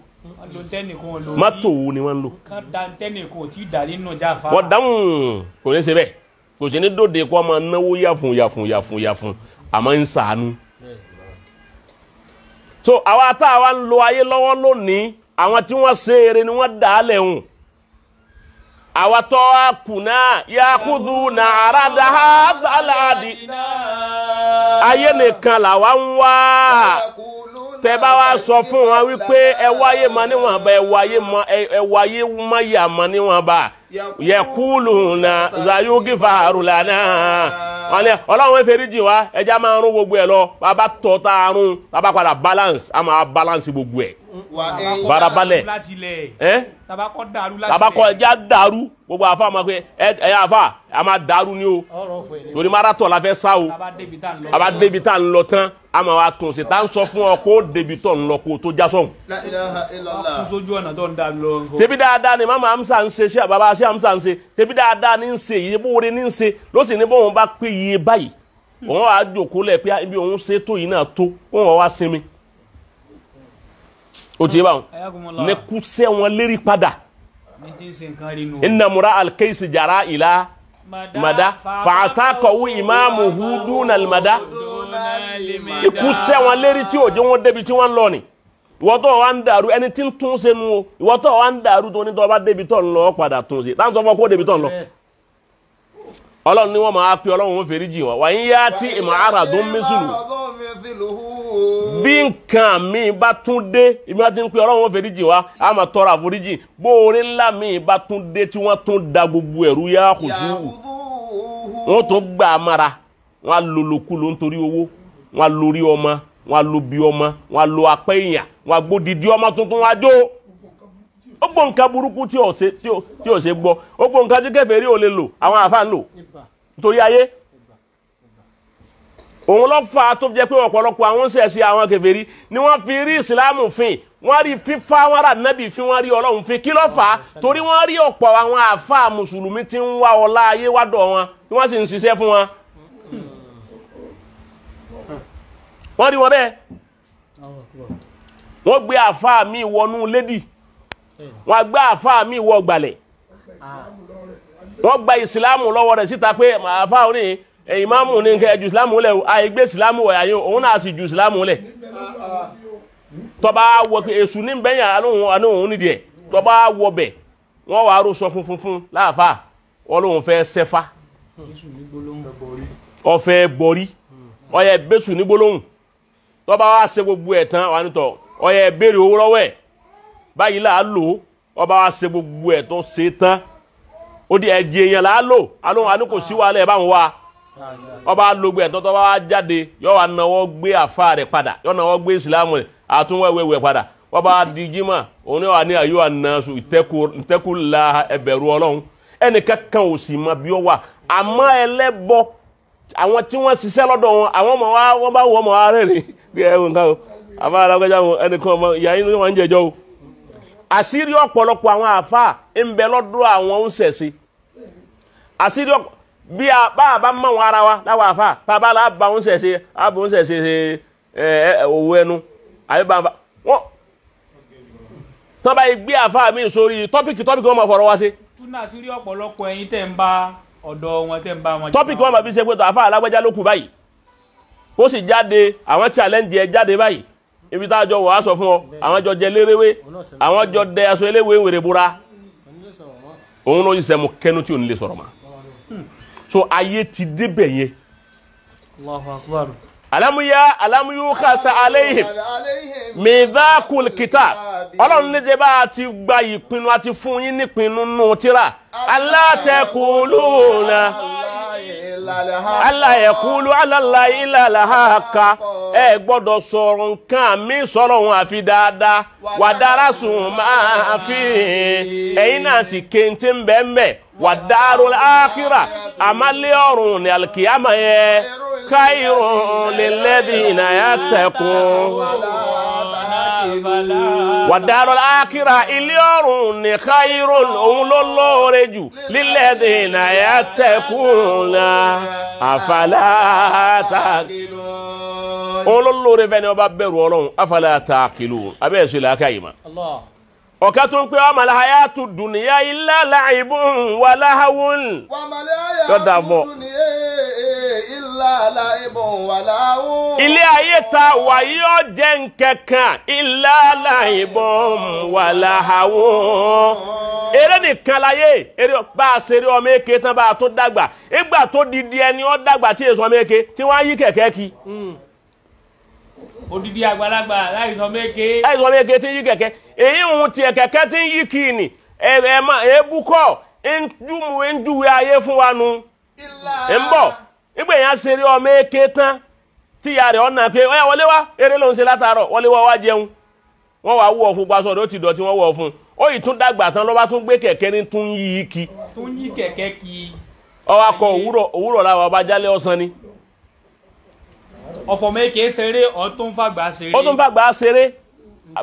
Mọ́tò wo ni wọ́n ń lò. Wọ́n dáhùn kò ní ṣe bẹ́ẹ̀. Kò sí ní dòde kó máa náwó yàfùn yàfùn yàfùn yàfùn àmọ́ ń sàánú. So àwa tá a wá ń lo ayé lọ́wọ́ lónìí, àwọn tí wọ́n ṣe eré ni wọ́n dà á lẹ́hùn. Àwa tó a kù náà yakudu na arada ha baladi. Ayé nìkan làwa ń wá. Tẹ́ bá wá sọ fún wọn wípé ẹ wáyé mọ níwọ̀nba, ẹ wáyé mọ yà mọ níwọ̀nba. Yẹkúlù na zayugi farulana. Ọlọ́run fèrè jì wá, ẹja máa rún gbogbo ẹ̀ lọ. Bàbá tọ́ tá a rún, bàbá padà balance, a máa balance gbogbo ẹ̀. Barabalẹ̀. Tabakọ ẹja dàrú, gbogbo àfa máa pe ẹ àfa, a máa dàrú ni o. Torí marathon la fẹ́ sá o. A bá débi tá ń lọ tán, a máa wá tún ṣe tá ń sọ fún ọ kó débi tó ń lọ kó tó já sọ̀hún. Ṣebí dáadáa ni Mama Hamza ń ṣe, ṣé bàbá ṣé Hamza ń ṣe, ṣebí dáadáa ni ń ṣe, iye bóore ni ń ṣe, ló sì ní bóun bá pé iye báyìí. Òun wàá jòkó lẹ̀ pé ibi òun ṣe tó yìí náà tó, òun wàá wá sinmi. Ó ti yé báwọn. Ní kúṣẹ́ wọn lérí padà. Inna mura alkeisi jara ila mada fàtàkọ̀wé ìmáàmù huduna mada. Tí kúṣẹ́ wọn lérí tí òjò wọn débi tí wọ́n lọ ni. Ìwọ tó wà ń dàrú ẹni tí ń tún ṣe nu o. Ìwọ tó wà ń dàrú tó ní tó bá débi tó ń lọ padà tún ṣe. Táwọn sọ fún ọ kó débi tó ń lọ. Ọlọ́run ni wọ́n máa pe Ọlọ́run ó fèrè jì wọ́n. Wà ń yá tí ìmọ̀ ara dún mísùlù. Bí nǹkan mi bá tún dé, ìmọ̀ àti ń pe Ọlọ́run ó fèrè jì wá, a máa tọrọ àforíjì. Bó oore ńlá mi bá tún dé tí wọ́n tún da gbogbo ẹ̀rú yá kùsù. Wọ́n tún gbà á mara. Wọ́n á lo lòkulò nítorí owó. Wọ́n á lórí ọmọ. Wọ́n á lo bí ọmọ. Wọ́n á lo apẹ́ èèyàn. Wọ́n á gbódìdí ọmọ tuntun wá jó. Ó gbọ́ nǹkan burúkú tí ò ṣe gbọ́. Ó gbọ́ nǹkan tí kèfèrí ò lè lò. Àwọn àfáà ń lò nítorí ayé. Òun ló fà á tó jẹ́ pé ọ̀pọ̀lọpọ̀ àwọn ṣẹ̀ṣẹ̀ àwọn kèfèrí ni wọ́n fi rí ìsìlámù fín. Wọ́n rí fífá wọn rà nábì fín, wọ́n rí Ọlọ́run fín. Kí ló fà á? Torí wọ́n rí ọ̀pọ̀ àwọn àfáà mùsùlùmí tí ń wá ọlá ayé wádọ̀ wọn tí wọ́n sì ń ṣiṣẹ́ fún wọn. Wọ́n rí wọn bẹ́ẹ̀. Wọ́n gbé àfáà míì wọnú lédì. Wọ́n gbé àfáà míì wọ gbàlẹ̀. Wọ́n gba ìsìlámù lọ́wọ́ rẹ̀ síta pé àfáà oní ìmáàmù ní nǹkan ẹ̀jú ìsìlámù lẹ̀ àìgbé ìsìlámù wọ̀ àyè òun náà sì ju ìsìlámù lẹ̀. Tọ́ba wọ èṣù ní bẹ́yìn àlóhùn nídìí ẹ̀. Tọ́ba wọ bẹ̀ wọ́n wàá rò sọ funfun fún láàfáà wọ́n lóun fẹ́ sẹ́fà. Ó fẹ́ borí. Ó yẹ bẹ́sù ní gbólóhùn. Tọ́ba wá ṣe gbogbo ẹ̀ tán wà nítọ̀ ó yẹ béèrè owó lọ́wọ́ ẹ̀. Báyìí là á lò ó. Ọba wa ṣe gbogbo ẹ̀ tó ṣe tán. Ó di ẹ̀jẹ̀ èèyàn là á lò. Alóhùn àní kò sí wàhálà ẹ̀ bá ń wá. Ọba logbo ẹ̀ tọ́tọ́ bá wá jáde yọ wá náwó gbé àfa rẹ̀ padà. Yọ náwó gbé ìsìlámù rẹ̀ àtúnwẹ̀wẹ̀wẹ̀ padà. Ọba di jímọ̀ òun ni wà ní àyò ànásù ìtẹ́kùlá ẹbẹ̀rù Ọlọ́run. Ẹnìkan kan ò sì mọ bí ó wà. Àmọ́ ẹlẹ́bọ àwọn tí wọ́n ṣiṣẹ́ lọ́dọ̀ wọn àwọn ọmọ wa wọ́n bá wọ́n ọmọ wa rẹ́rìn bí ẹ nǹkan o. Àbá alágbèjà wọn ẹnìkan ọmọ ìyá yín wọn ń jẹjọ́ o. Àṣírí ọ̀pọ̀lọpọ̀ àwọn àáfàá ń bẹ lọ́dọ̀ àwọn ń ṣẹ̀ṣe. Àṣírí ọ̀pọ̀ bí a bá mọ̀ wọn ara wa láwọn àáfàá tá a bá la bá ń ṣẹ̀ṣe á bá ń ṣẹ̀ṣe ṣe òwò ẹnu àbí bá wọn. Tọ́ bá yìí gbé àáfàá mi sórí tọ́pìkì wọn máa fọ̀rọ̀ wá sí. Túnà àṣírí ọ̀pọ̀lọpọ̀ ẹ̀yin tẹ̀ ń bá ọ̀dọ̀ wọn tẹ̀ ń bá wọn. Tọ́pìkì wọn máa fi ṣe pé àáfàá alágbájá ló kù báyìí. Ó sì jáde àwọn challenge ẹ jáde báyìí. Ibi tá a jọ wọ̀ á sọ fún ọ àwọn jọ jẹ lérewé àwọn jọ dẹ aṣọ eléwé wèrè búra òun ló ṣiṣẹ́ mu kẹ́nu tí ò ní lè sọ̀rọ̀ mọ́. So ayé ti débẹ̀ yẹn. Allahu Akbar. Alamuya alamuyu kasa aleihim midhakul kitab. Ọlọ́run ní ṣe bá a ti gba ìpinnu àti fún yín nípinnu nù tíra. Aláàtẹ̀kùlùnà aláyẹ̀kúlù alálàyé làlàhàkà. Ẹ gbọ́dọ̀ sọ̀rọ̀ nǹkan mi sọ̀rọ̀ òun àfi dáadáa. Wàdára sùn máa fi ẹ̀yin náà sì kéńté ń bẹ́ẹ̀ mbẹ́. Wàdárò ákírà àmàlẹ́ ọ̀run ní alikiyama yẹ káyọ̀n lẹ́lẹ́dínà yà tẹ̀kùn. Wàdárò ákírà ilé ọ̀run ní káyọ̀n òun ló lóore jù lílẹ́dínà yà tẹ̀kùn náà àfàlà tàkìlù. Òun ló lóore fẹ́ ni ọba bẹ̀rù Ọlọ́run àfàlà tàkìlù abẹ́ ẹ̀sìn làákàyè ma. Ọ̀ká tó ń pẹ́ ọmọ alhayatu dunya illa la'ibun wa lahawun. Yọ̀dà bọ̀. Ilé ayé ta wàyí ọ̀jẹ̀ nkankan illa la'ibun wa lahawun. Eré nìkan láyé eré bá a ṣeré ọmọ èké tán bá a tó dàgbà. Ìgbà tó didi ẹni ó dàgbà tí èso ọmọ èké tí wọ́n á yí kẹ̀kẹ́ kí. Odidi àgbàlagbà láìsọ méke. Láìsọ méke tí ń yí kẹ̀kẹ́. Èyí ń tiẹ̀ kẹ̀kẹ́ tí ń yí kì ní. Èébú kọ́ ń júwe ayé fún wa nu. Ń bọ̀ ìgbà yẹn ṣeré ọmọ èké tán tí ìyá rẹ̀ ọ̀nà pé ọ̀yà wọlé wá eré ló ń ṣe látàárọ̀ wọlé wá wá jẹun. Wọ́n wá wọ̀ fún gbàsọ̀ rẹ̀ ó ti dọ̀tí wọ́n wọ̀ fún. Ó yìí tún dàgbà tán ló bá tún gbé kẹ̀kẹ́ ní tún yí kí. Tún yí kẹ̀kẹ́ kí. Ó wá kọ òwúrọ̀ làwọn ọba jálẹ̀ ọ̀sán ni. Ọ̀fọ̀ méke ṣeré ọ̀tún fàgbà ṣeré. Ó tún fàgbà ṣeré.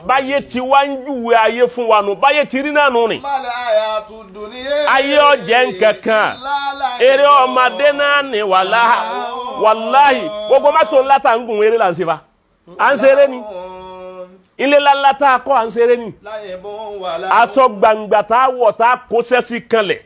Báyé ti wá ń júwe ayé fún wa nù báyé ti rí náà nù ni. Ayé ọ̀jẹ̀ nkankan eré ọmọdé náà ni wàláhì gbogbo mọ́tò ńlá tá à ń gùn eré là ń ṣe fa à ń ṣeré ni ilé ńlá tá a kọ́ à ń ṣeré ni aṣọ gbangba tá a wọ̀ tá a kó sẹ́sì kanlẹ̀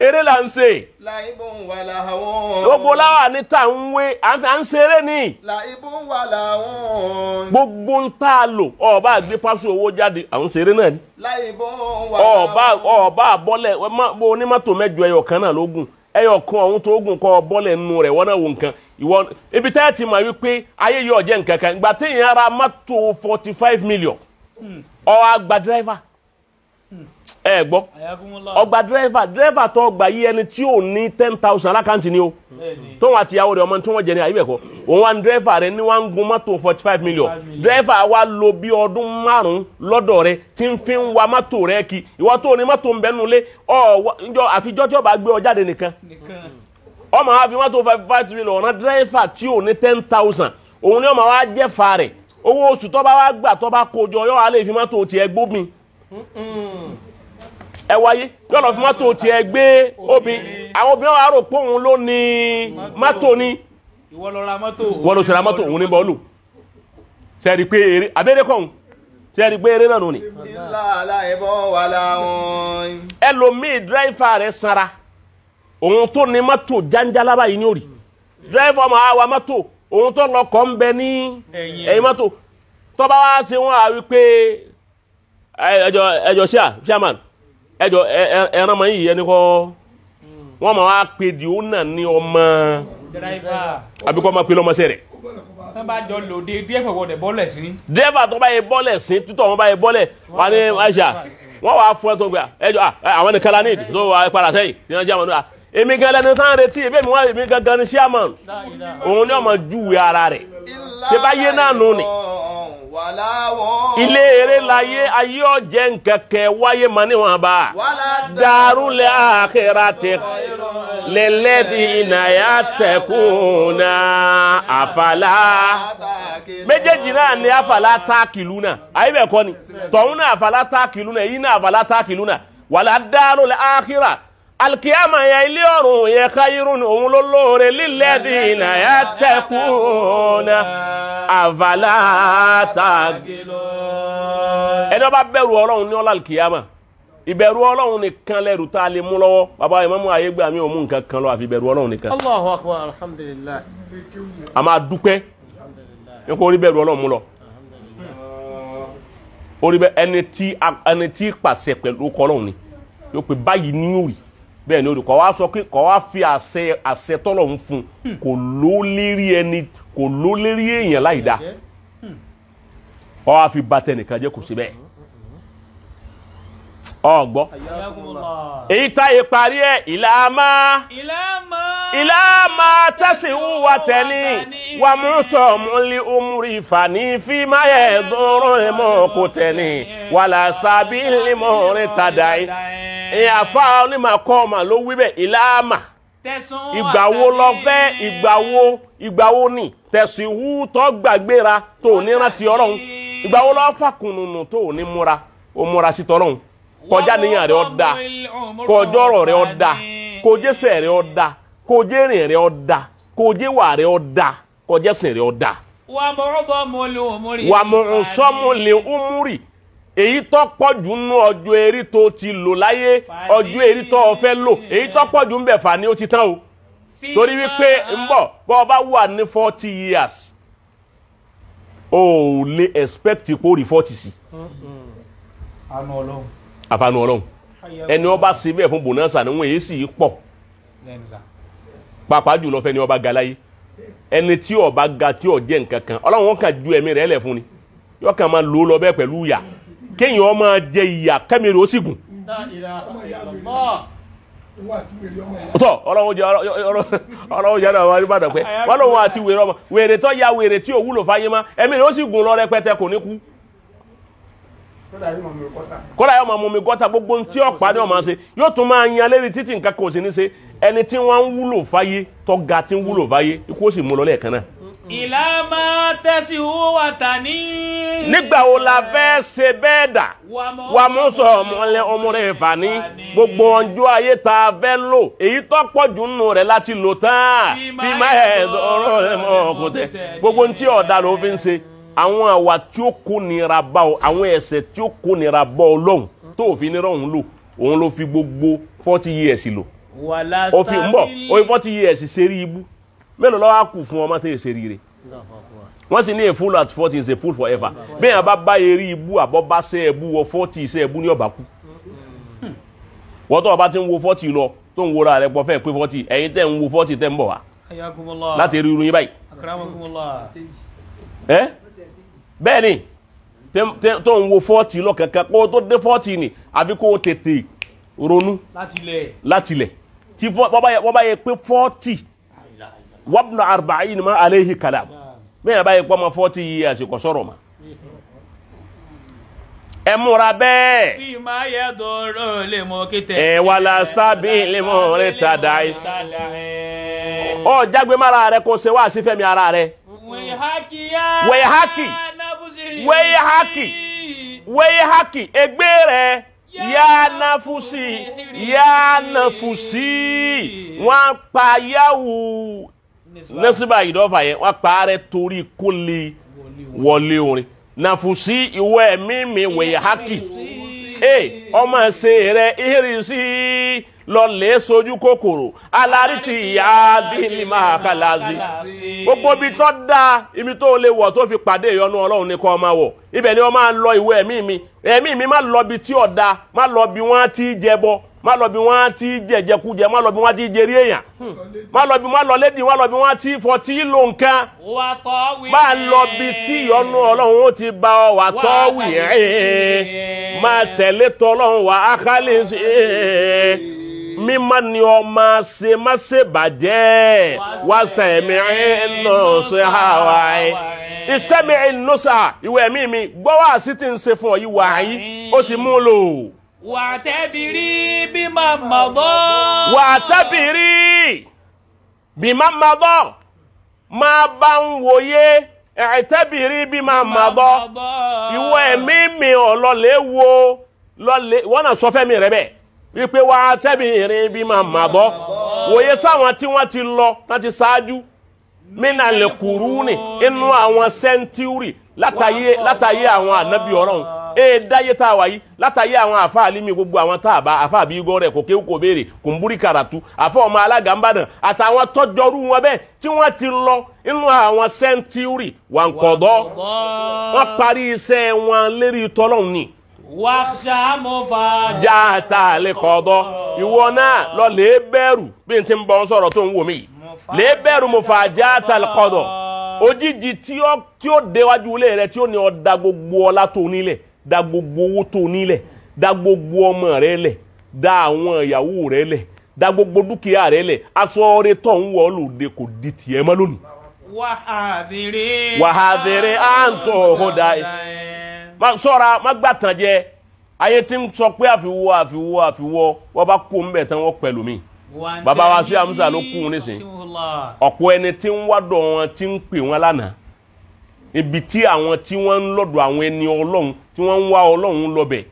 Eré là ń ṣe. Láìbùn wà láwọn. Gbogbo láwà ní tá ń wé à ń ṣeré ni. Láìbùn wà láwọn. Gbogbo ń tá a lò ọba àgbé pásù owó jáde à ń ṣeré náà ni. Láìbùn wà láwọn. Ọba àbọ́lẹ̀ bó onímọ́tò mẹ́jọ ẹyọ kan náà lógún ẹyọ kan ọ̀hún tó gùn kọ́ bọ́lẹ̀ nù rẹ̀ wọ́n náà wò nǹkan ìwọ ibi tẹ́ ẹ ti mọ̀ wípé ayé yóò jẹ́ nǹkan kan ìgbà téèyàn ra mọ́tò 45 million ó àgbà dírẹ́fà ẹ gbọ́ ọgbà dírẹ́fà tó gbà yí ẹni tí ò ní 10,000 alákàntì ni o tóun àti ìyàwó rẹ̀ ọmọ tí wọ́n jẹ ní àyíbẹ̀ kọ́ òun wa ní dírẹ́fà rẹ̀ ní wọ́n ń gun mọ́tò 45 million dírẹ́fà wa lò bí ọdún 5 lọ́dọ̀ rẹ̀ tí ń fi ń wa mọ́tò rẹ̀ kí ìwọ tó ní mọ́tò ń bẹ́nu lé ọ àfijọ́ tí ó bá gbé ọ jáde nìkan ọmọ wa fi mọ́tò 45 million ọ̀nà dírẹ́fà tí ò ní 10,000 òun ni ọmọ wa jẹ́ fa rẹ̀ owó oṣù tó bá wá gbà tó bá kó jọ yóò wá lè fi mọ́tò tiẹ̀ gbómi ẹ wáyé yóò lọ fi mọ́tò tiẹ̀ gbé obìn àwọn obìnrin wa rò pé òun ló ní mọ́tò ni ìwọ ló ra mọ́tò wọ́n ló ṣe ra mọ́tò òun ní bọ́ọ̀lù sẹ́ẹ̀rì pé eré abẹ́rẹ́ kọ̀ọ̀hún sẹ́ẹ̀rì pé eré náà nù ni. Ilá láìbùn wà láwọn. Ẹlòmíì dírẹ́fà rẹ̀ sanra òun tó ní mọ́tò jáńjálá báyìí ní òrì dírẹ́fà ọmọ àwa mọ́tò òun tó lọ kọ́ ń bẹ ní ẹ̀yìn mọ́tò tọ́ba wa ti wọ́n á wí pé ẹjọ ṣíà chairman ẹjọ ẹran mọ yìí ẹni kọ́ wọ́n máa wá pè di ó nà ní ọmọ àbí kọ́ máa pè lọ́mọṣẹ́ rẹ̀. Tán bá jọ lòdì díẹ̀ fọwọ́ dẹ̀ bọ́lẹ̀ sí. Dírẹ́fà tó bá yẹ bọ́lẹ̀ sí títọ̀ wọn bá yẹ bọ́lẹ̀ wà ní Aisha wọ́n wàá fún ẹ tó gbà ẹjọ àwọn nìkan la ní ìdí tó wà padà sẹ́yìn ní ọjọ́ àwọn ọ̀nà èmi gan lẹni tán retí èmi mi wá èmi gangan ní chairman òun ni ọmọ júwe ara rẹ̀ ṣé bá yé náà nù ni. Ilé eré láyé ayé ọ̀jẹ̀ nkẹ̀kẹ́ wáyé mọ́ níwọ̀n bá dàrúlẹ̀ àkèrà ti lẹ́lẹ́dì ìnáyà tẹ̀kùnà àfàlà méjèèjì náà ni àfàlà táàkìlú náà ayé bẹ̀ kọ́ ni tọ̀hún náà àfàlà táàkìlú náà èyí náà àfàlà táàkìlú náà wàlá dàrúlẹ̀ àkèrà alikiyama yẹn ilé ọ̀run yẹn káyírún òun ló lóore lílẹ́dì ìnáyà tẹ̀kùnà àfàlà táàkìlú. Ẹni wọ́n bá bẹ̀rù Ọlọ́run ní ọlá alikiyama ìbẹ̀rù Ọlọ́run nìkan lẹ́rù tá a lè mú lọ́wọ́ bàbá ìmáàmù ayé gbà mí ò mú nǹkan kan lọ àfi ìbẹ̀rù Ọlọ́run nìkan. Allahu akbar alhamdulillah. A máa dúpẹ́ nípa orí bẹ̀rù Ọlọ́run mú lọ. Orí bẹ ẹni tí pàṣẹ pẹ̀lú Ọlọ́run ni yóò pé báyìí ní òrì bẹ́ẹ̀ ni òrì kọ́ wá sọ pé kọ́ wá fi àṣẹ tọ́lọ́run fún kò ló lérí ẹni kò ló lérí èèyàn láì dá kọ́ wá fi bàtẹ nìkan jẹ́ kò sí bẹ́ẹ̀. Ọgbọ́ èyí táyé parí ẹ̀ ìlàmà tẹ̀sí wúwa tẹ̀lé wà mú sọ̀mù lé omúrí fani fi má yẹ dúró mọ́ kó tẹ̀lé wà lásàbí lè mọ́ rẹ̀ tàdá yìí. Ìyàfa onímọ̀ kọ́ ọmọ ló wí bẹ́ẹ̀ ìlàmà ìgbà wo lọ fẹ́ ìgbà wo ni tẹ̀sí wú tó gbàgbéra tó ní rántí Ọlọ́run ìgbà wo lọ fàkùnùnù tó ní múra ó múra sí tọ́lọ́run kọjá níyàn rẹ ọ̀dà kọjọ́rọ̀ rẹ ọ̀dà kọjẹsẹ̀ rẹ ọ̀dà kọjẹrìn rẹ ọ̀dà kọjẹwà rẹ ọ̀dà kọjẹsìn rẹ ọ̀dà. Wà mọ̀ọ́sọ́mọlẹ̀ umuri èyí tó pọ̀ jù nínú ọjọ́ eré tó ti lò láyé ọjọ́ eré tó o fẹ́ lò èyí tó pọ̀ jù ń bẹ̀ fà ni ó ti tán o torí wípé ń bọ̀ bọ́ ọ bá wà ní 40 years o ò lè expect kó rí 40 sí. Àfààní Ọlọ́run ẹni ọba ṣe bẹ́ẹ̀ fún bonanza ni wọ́n èyí sì pọ̀ pàápàá jùlọ fẹ́ni ọba ga láyé ẹni tí ọba ga tí ó jẹ́ nǹkan kan Ọlọ́run wọn kàn ju ẹ̀mí rẹ̀ lẹ̀ fún ni yọ kàn máa lò ó lọ bẹ́ẹ̀ pẹ̀lú ìyà kéèyàn máa jẹ ìyà kẹ́mi rẹ̀ ó sì gùn. Tọ́ Ọlọ́run jẹ Ọlọ́run jẹ ọlọ́run Ìbàdàn pé wọ́n lòun àti wèrè ọmọ wèrè tó ya wèrè tí ò wúlò fáyé má ẹ̀mí rẹ̀ ó sì gùn lọ rẹpẹtẹ kò ní kú. Kódà yóò máa mú mi gọ́ta gbogbo ohun tí ọ̀pá ni ọ̀ma ṣe yóò tún máa yan lérí títí nǹkan kan ò sí ní ṣe ẹni tí wọ́n ń wúlò fáyé tọ́ga tí ń wúlò fáyé ikú ó sì mú lọ lẹ́ẹ̀kan náà. Ìlàmà tẹ̀sí wà tani. Nígbà wo la fẹ́ ṣe bẹ́ẹ̀ dà wà mú sọ ọmọlẹ ọmọrẹ fani gbogbo ọjọ́ ayé tá a fẹ́ lò èyí tó pọ̀ jù nù rẹ̀ láti lò tán fi má ẹ̀ ọ̀rọ̀ ẹ̀ mọ́ ọkùnrin tẹ gbogbo ohun tí ọ̀dà ló fi ń ṣe àwọn àwà tí ó kó nira bá ọ àwọn ẹ̀ṣẹ̀ tí ó kó nira bá ọ lọ́hùn tó òfin nira òun lò òun ló fi gbogbo 40 years lò. Òfin ń bọ̀ oye 40 years ṣe rí ibú mélòó lọ́wọ́ á kù fún ọmọ tó yẹ ṣe rí rẹ̀. Wọ́n sì ní a fool at 40 is a fool forever. Bẹ́ẹ̀ yẹn bá bá eré ibú àbọ̀ bá ṣe ẹ̀bú wọ 40 ṣe ẹ̀bú ní ọ̀bà kú. Wọ́n tó ọba ti ń wo 40 lọ tó ń wora rẹ̀ pọ̀ fẹ́ pé 40 ẹ̀yin tẹ́ ń wo 40 tẹ́ ń bọ̀ wá láti rí irun yín báyìí. Ẹ bẹ́ẹ̀ ni tó ń wo 40 lọ kankan kó tó dé 40 ni àbí kó tètè ronú láti ilẹ̀ tí wọ́n bá yẹ pé 40 wabnu arba'in ma alayhi kalam bẹ́ẹ̀ báyìí pọ́ ma 40 years kò sọ̀rọ̀ ma. Ẹ múra bẹ́ẹ̀. Ẹ wà lásìtàbí lè mọ̀ rẹ tàdá yìí. Ọ jágbe mára rẹ kó ṣe wá sí fẹ́mi ara rẹ. Wẹ̀hákì wẹ̀hákì wẹ̀hákì ẹgbẹ́ rẹ yá náfúsì yá náfúsì wọ́n pa yáwù nẹ́sìbà ìdọ́fà yẹn wọ́n pa rẹ torí kó lè wọlé orin nàfùsí ìwọ ẹ̀mí mi wẹ̀yà hákì ẹ ọmọ ṣe rẹ ìrísí lọlẹ́ sojú kòkòrò alárìtì ìyá bíi máa kàlàzì gbogbo ibi tó dáa ibi tó lè wọ̀ tó fi pàdé ìyọ́nú Ọlọ́run ní kó máa wọ̀ ibẹ̀ ni wọ́n máa lọ ìwọ ẹ̀mí mi ẹ̀mí mi má lọ bí tí ọ̀dà má lọ bí wọ́n ti jẹbọ má lọ bí wọ́n ti jẹjẹkújẹ má lọ bí wọ́n ti jẹrí èèyàn má lọ bí má lọ lédi má lọ bí wọ́n ti fọtí lò nǹkan má lọ bí tí ìyọ́nú Ọlọ́run ó ti bá ọ wà tọ́wì ẹ̀ má tẹ̀lé tọ́lọ́run wà á kálí sí ẹ̀ mímọ́ ni ọ máa ṣe má ṣe bàjẹ́ wá sẹ̀mí ẹ̀nà ṣe hàwá ẹ̀ ìsẹ́mi ẹ̀nùsà ìwé ẹ̀mí mi gbọ́ wá sí ti ń ṣe fún ọ yìí wà yìí ó sì mú lò. Wà á tẹ́bìrì bí máa mọ̀ bọ́. Wà á tẹ́bìrì bí máa mọ̀ bọ́ máa bá ń wòye ẹ̀tẹ́bìrì bí máa mọ̀ bọ́ ìwé ẹ̀mí mi ọ̀lọ́lẹ̀ wo lọ́lẹ̀ wọ́n náà sọ fẹ́mi rẹ bẹ́ẹ̀ wípé wà á tẹ́bìrì bí máa mọ̀ bọ́ wòye sáwọn tí wọ́n ti lọ láti ṣáájú mínà lè kúrú ní inú àwọn sẹ́ńtúrì látàyé àwọn ànábì Ọlọ́run ee dáyé tá a wà yìí látàyé àwọn àfa àlímì gbogbo àwọn tá a bá àfa àbí igọ́ rẹ̀ kò kéwù kò béèrè kò ń búrí karatu àfa ọmọ alága ń bàdàn àtàwọn tọ́jọ́rú wọn bẹ́ẹ̀ tí wọ́n ti lọ inú àwọn sẹ́ńtúrì wà ń kọ̀dọ́ wọ́n parí iṣẹ́ wọn lérí tọ́lọ́hún ni. Jáàtà lè kọ̀dọ́ ìwọ náà lọ lè bẹ̀rù bí n ti ń bọ́ sọ̀rọ̀ tó ń wò mí yìí lè bẹ̀rù mo fà jáàtà lè kọ̀dọ̀ òjijì tí ó déwájú ilé rẹ tí ó ní ó da gbogbo ọlá tó nílẹ̀ da gbogbo owó tó nílẹ̀ da gbogbo ọmọ rẹ lẹ̀ da àwọn ìyàwó rẹ lẹ̀ da gbogbo dúkìá rẹ lẹ̀ aṣọ ọrẹ tó ń wọ̀ lòde kò di tiẹ̀ mọ́ lónìí. Wàhádìrí àǹtọ̀ ọ̀húndà má ṣọ́ra má gbàtàn jẹ ayé tí ń sọ pé àfiwọ́ àfiwọ́ àfiwọ́ wọ́n bá kú ń bẹ̀ tán wọ́n pẹ̀lú mi. Bàbá wa sí Amusa ló kú nísìn ọ̀pọ̀ ẹni tí ń wádọ̀ wọn tí ń pè wọn lánàá ibi tí àwọn tí wọ́n ń lọ́dọ̀ àwọn ẹni Ọlọ́run tí wọ́n ń wá Ọlọ́run lọ́bẹ̀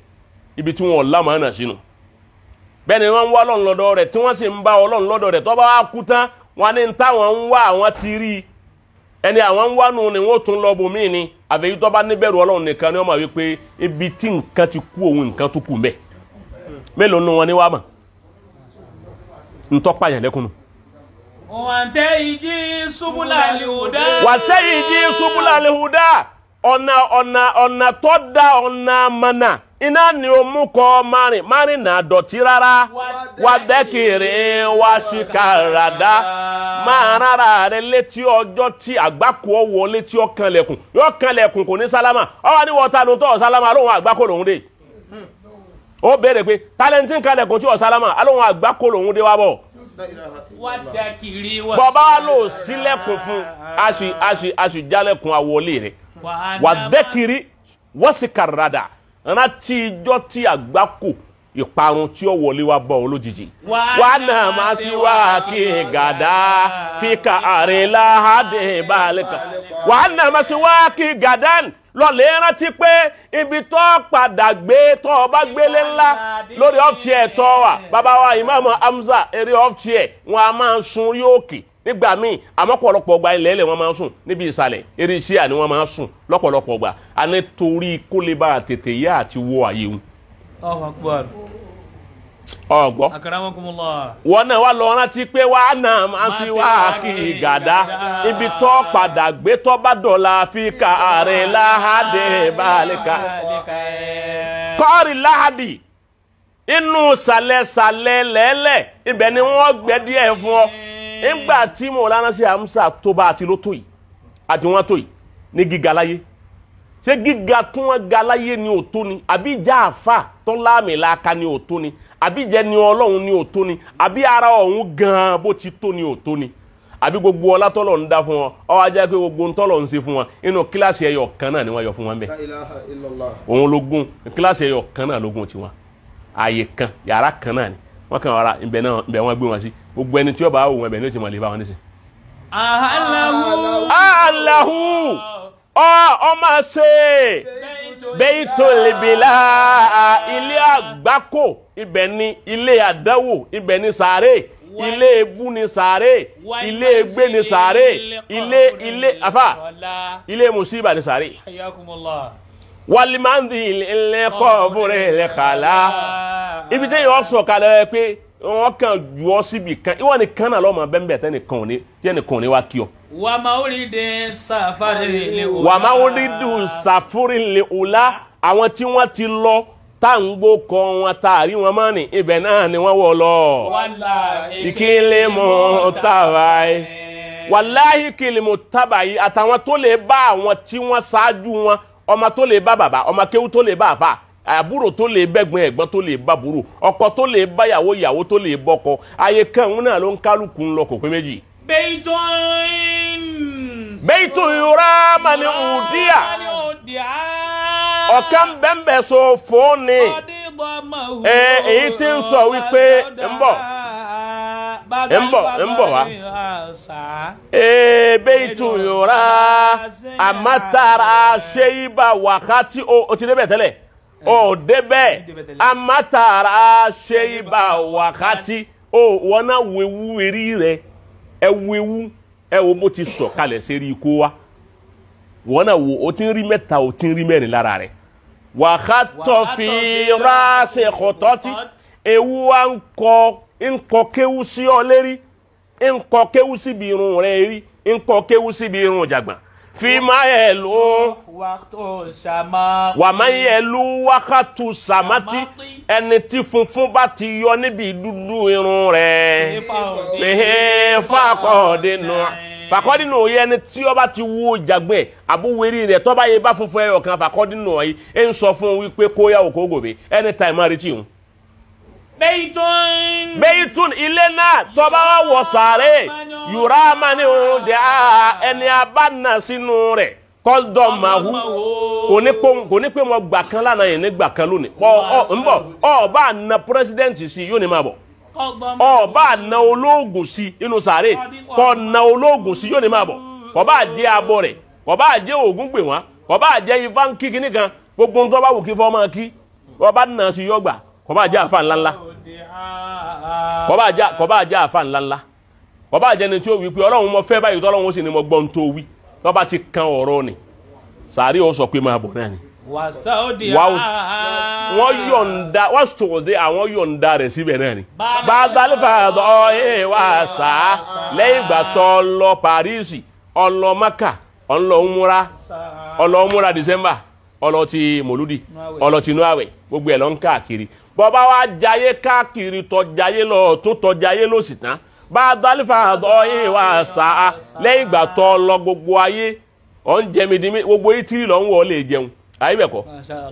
ibi tí wọ́n lámàánà sínú bẹ́ẹ̀ ni wọ́n ń wá Ọlọ́run lọ́dọ̀ rẹ̀ tí wọ́n sì ń bá Ọlọ́run lọ́dọ̀ rẹ̀ tó bá wá kú tán wọn ní táwọn ń wá àwọn ti rí ẹni àwọn ń wá nù ni wọ́n tún lọ bòmíì ni àfẹ́yí tó bá níbẹ̀rù Ọlọ́run nìkan ni wọ́n máa wí pé ibi tí nǹkan ti kú òun nǹkan tó kù mbẹ̀ mélòó nu wọn ni wàá mọ̀ ntọ́ pààyàn lẹ́kùnù. Wàtẹ́yìí ṣubúlà lèhùdá. Wàtẹ́yìí ṣubúlà lèhùdá ọ̀nà ọ̀nà ọ̀nà tó da ọ̀nà mọ̀nà iná ni o mú kọ́ márìn márìn náà dọ̀tí rárá wàdẹ́kìrì wá ṣìkàràdá máa rárá rẹ létí ọjọ́ tí àgbákò ọwọ́ létí ọkànlẹ̀kùn yóò kànlẹ̀kùn kò ní sálámà ọwọ́ ní wọ́ta ló ń tọ́ sálámà lóhun àgbákò lòún dé ó béèrè pé tálẹ́ntì ń kànlẹ̀kùn tí ò sálámà alóhun àgbákò lòún dé wá bọ̀ bọ́bá lò sílẹ̀kùn fún aṣì jálẹ̀kùn àwọlé rẹ̀ wàdẹ́kìrì wọ́n sì kàràdà rántí ijọ́ tí àgbákò ìparun tí ó wọlé wá bọ̀ ọ́ lójijì. Wà náà máa sí wá kí gàdá fi ka àrè láhàdé balẹ̀ kan. Wà náà máa sí wá kí gàdá lọ́lẹ̀ rántí pé ibi tó padà gbé tó o bá gbélé ńlá lórí ọ́fíẹ̀ tó wà. Bàbá wa Ìmáàmù Hamza eré ọ́fíẹ̀ wọn a máa sun orí òkè nígbà míì àmọ́ pọ̀lọpọ̀ ọgbà ilẹ̀ ẹlẹ̀ wọ́n máa ń sùn níbi ìsàlẹ̀ eré iṣẹ́ ni wọ́n máa ń sùn lọ́pọ̀lọpọ̀ ọgbà a ní torí kó lè bá tètè yá àti wọ àyè wọn. Ọgbọ́. Akramakumullah. Wọn náà wà lọ rántí pé wà náà máa sí wá kí gàdá ibi tó padà gbé tó bá dọ̀la fi kàárẹ̀ láhàdé balẹ̀ka. Kọ́ọ̀rì láhàdì inú sàlẹ̀sàlẹ̀ lẹ́lẹ̀ ibẹ̀ ni wọ́n gbẹ́ díẹ̀ fún ọ. Nígbà tí Mọ̀lánà sí Hamza tó bá àti ló tó yìí àti wọ́n tó yìí ní gíga láyé, ṣé gíga tí wọ́n ga láyé ni ò tó ni, àbí ìjà àfà tó láàmì láaka ni ò tó ni, àbí ìjẹ́ ni Ọlọ́run ni ò tó ni, àbí ara ọ̀hún gan-an bó ti tó ni ò tó ni, àbí gbogbo ọlá tọ́lọ̀ ń dá fún wọn, ó wá jẹ́ pé gbogbo ń tọ́lọ̀ ń ṣe fún wọn inú kíláàsì ẹyọ kan náà ni wọ́n yọ fún wọn bẹ́ẹ̀. La ilaha illallah. Òun lógún kíláàsì ẹyọ kan náà lógún tiwọn, ààyè kan yàrá kan náà ni wọ́n kàn wọ́n ra ibẹ̀ náà, ibẹ̀ wọ́n gbé wọn sí. Gbogbo ẹni tí ó bá wò wọn ibẹ̀ ni ó ti mọ̀ lè bá wọn nísìn. Ahalahu. Alahu ọmọ ṣe bẹ́ẹ̀tòlìbìlà ilé àgbákò, ibẹ̀ ni ilé àdánwò, ibẹ̀ ni sàárè, ilé ebú ni sàárè, ilé ègbé ni sàárè, ilé ilé afa ilé mùsíbà ni sàárè. Hayyakumullah. Wàlímàndì ilé kọ́ọ̀bùrẹ̀ lẹ́kàlá ibi tẹ́yìn ọ̀ sọ̀ kalẹ̀ pé wọ́n kàn jù ọ́ síbi kan, ìwọ nìkan náà lọ́mọ bẹ́ẹ̀ tẹ́nìkan ò ní wá kí ọ. Wa maulidi safari li ula. Wà máa ń rí dùn sàfúrì lè ọ̀la àwọn tí wọ́n ti lọ tá à ń gbó kọ wọn tá a rí wọn mọ́ ni ibẹ̀ náà ni wọ́n wọ̀ lọ. Wàláhì Ìkílẹ̀ mọ̀ tàbá yìí. Wàláhì kìlì mọ̀ tàbá yìí àtàwọn tó lè bá àwọn tí wọ́n ṣáájú wọn, ọmọ tó lè bá bàbá, ọmọ kéwú tó lè bá àfà, àbúrò tó lè bẹ́gbọ́n, ẹ̀gbọ́n tó lè bá búrò, ọkọ tó lè bá yàwó, ìyàwó tó lè bọ́kọ. Ayé kan náà ló ń kálukú ń lọ kò pé méjì. Bẹ́ẹ̀tún. Bẹ́ẹ̀tù yúrá mani ùdíà ọ̀kan bẹ́ẹ̀nbẹ́ẹ̀ so fóònù èyí tí ń sọ wípé ń bọ̀ ń bọ̀ ń bọ̀ wá. Bẹ́ẹ̀tù yúrá àmàtàrà ṣéyíbà wákàtí o ti débẹ̀ tẹ́lẹ̀ o débẹ̀ àmàtàrà ṣéyíbà wákàtí o wọn náà wewu eré rẹ ẹ wewu ẹ wo bó ti sọ̀ kalẹ̀ sérí ikú wa wọn náà wo o ti ń rí mẹ́ta o ti ń rí mẹ́rin lára rẹ̀ wàhátọ̀ fi ráṣẹ̀ kọ̀tọ́tì ewu wa ń kọ kéwú sí ọ lérí, ń kọ kéwú síbi irun rẹ̀ rí, ń kọ kéwú síbi irun jàgbọ̀n fi máa yẹ ló wà máa yẹ lú wákàtú sàmátì ẹni tí funfun bá ti yọ níbi dúdú irun rẹ̀ fìhín fàkọ́dínú fàkọ́dínú yẹ ẹni tí ó bá ti wú jàgbẹ́ àbúwérí rẹ̀ tọ́ba yẹ bá funfun ẹyọ kan fàkọ́dínú yìí ẹ ń sọ fún wípé kó yà òkó gòbè anytime máa retí òun. Bẹ́ẹ̀tún. Bẹ́ẹ̀tún ilé náà tọ́ba wà wọ̀ sàárè yùrá máa ní òun dẹ́ ẹni abánà sínú rẹ̀ kọ́ńdọ̀ màhú kò ní pé mo gbà kan lánàá yẹn ní gbà kan lónìí ọ ń bọ̀ ọ bá na pírẹsidẹ́ǹtì sí yóò ní máa bọ̀ ọ bá na olóògùn sí inú sàárè kọ́ na olóògùn sí yóò ní máa bọ̀ kọ́ bá jẹ́ abọ́ rẹ̀ kọ́ bá jẹ́ ògùn gbè wọ́n kọ́ bá jẹ́ ifá ń kí kíní kan gbogbo ń tọ́ bá wù kí fọ́ máa kí ọ bá nà sí yọgbà kọ́ bá jẹ́ àfa ńláńlá kọ́ bá jẹ́ àfa ńláńlá kọ́ bá jẹ́ ni tí ó wí pé Ọlọ́run mo fẹ́ báyìí tọ́lọ́run ó sì ní mo gbọ́ ń tó wí tọ́ bá ti kan ọ̀rọ̀ ni sàárè ó sọ pé máa bọ̀ náà ni. Wọ́n yọ̀ǹda wọ́n sọ̀dẹ̀ àwọn yọ̀ǹda rẹ̀ síbẹ̀ náà ni. Bàdàlífàdọ̀ ẹ̀ wá sá lẹ́yìn ìgbà tó lọ Paris ọlọ Maka ọlọ Umura ọlọ Umura December ọlọ ti Mòlúdì ọlọ ti Nuawe gbogbo ẹ̀ lọ ń káàkiri. Bọ́bá wa jayé káàkiri tọ́ jayé lọ tó tọ́ jayé lọ sí tán. Bàdàlífàdọ̀ ẹ̀ wá sá lẹ́yìn ìgbà tó lọ gbogbo ayé ọ̀ ń jẹ mi di mi gbogbo itiri lọ ń wọ̀ ọ́ lè jẹun ayi bẹ kọ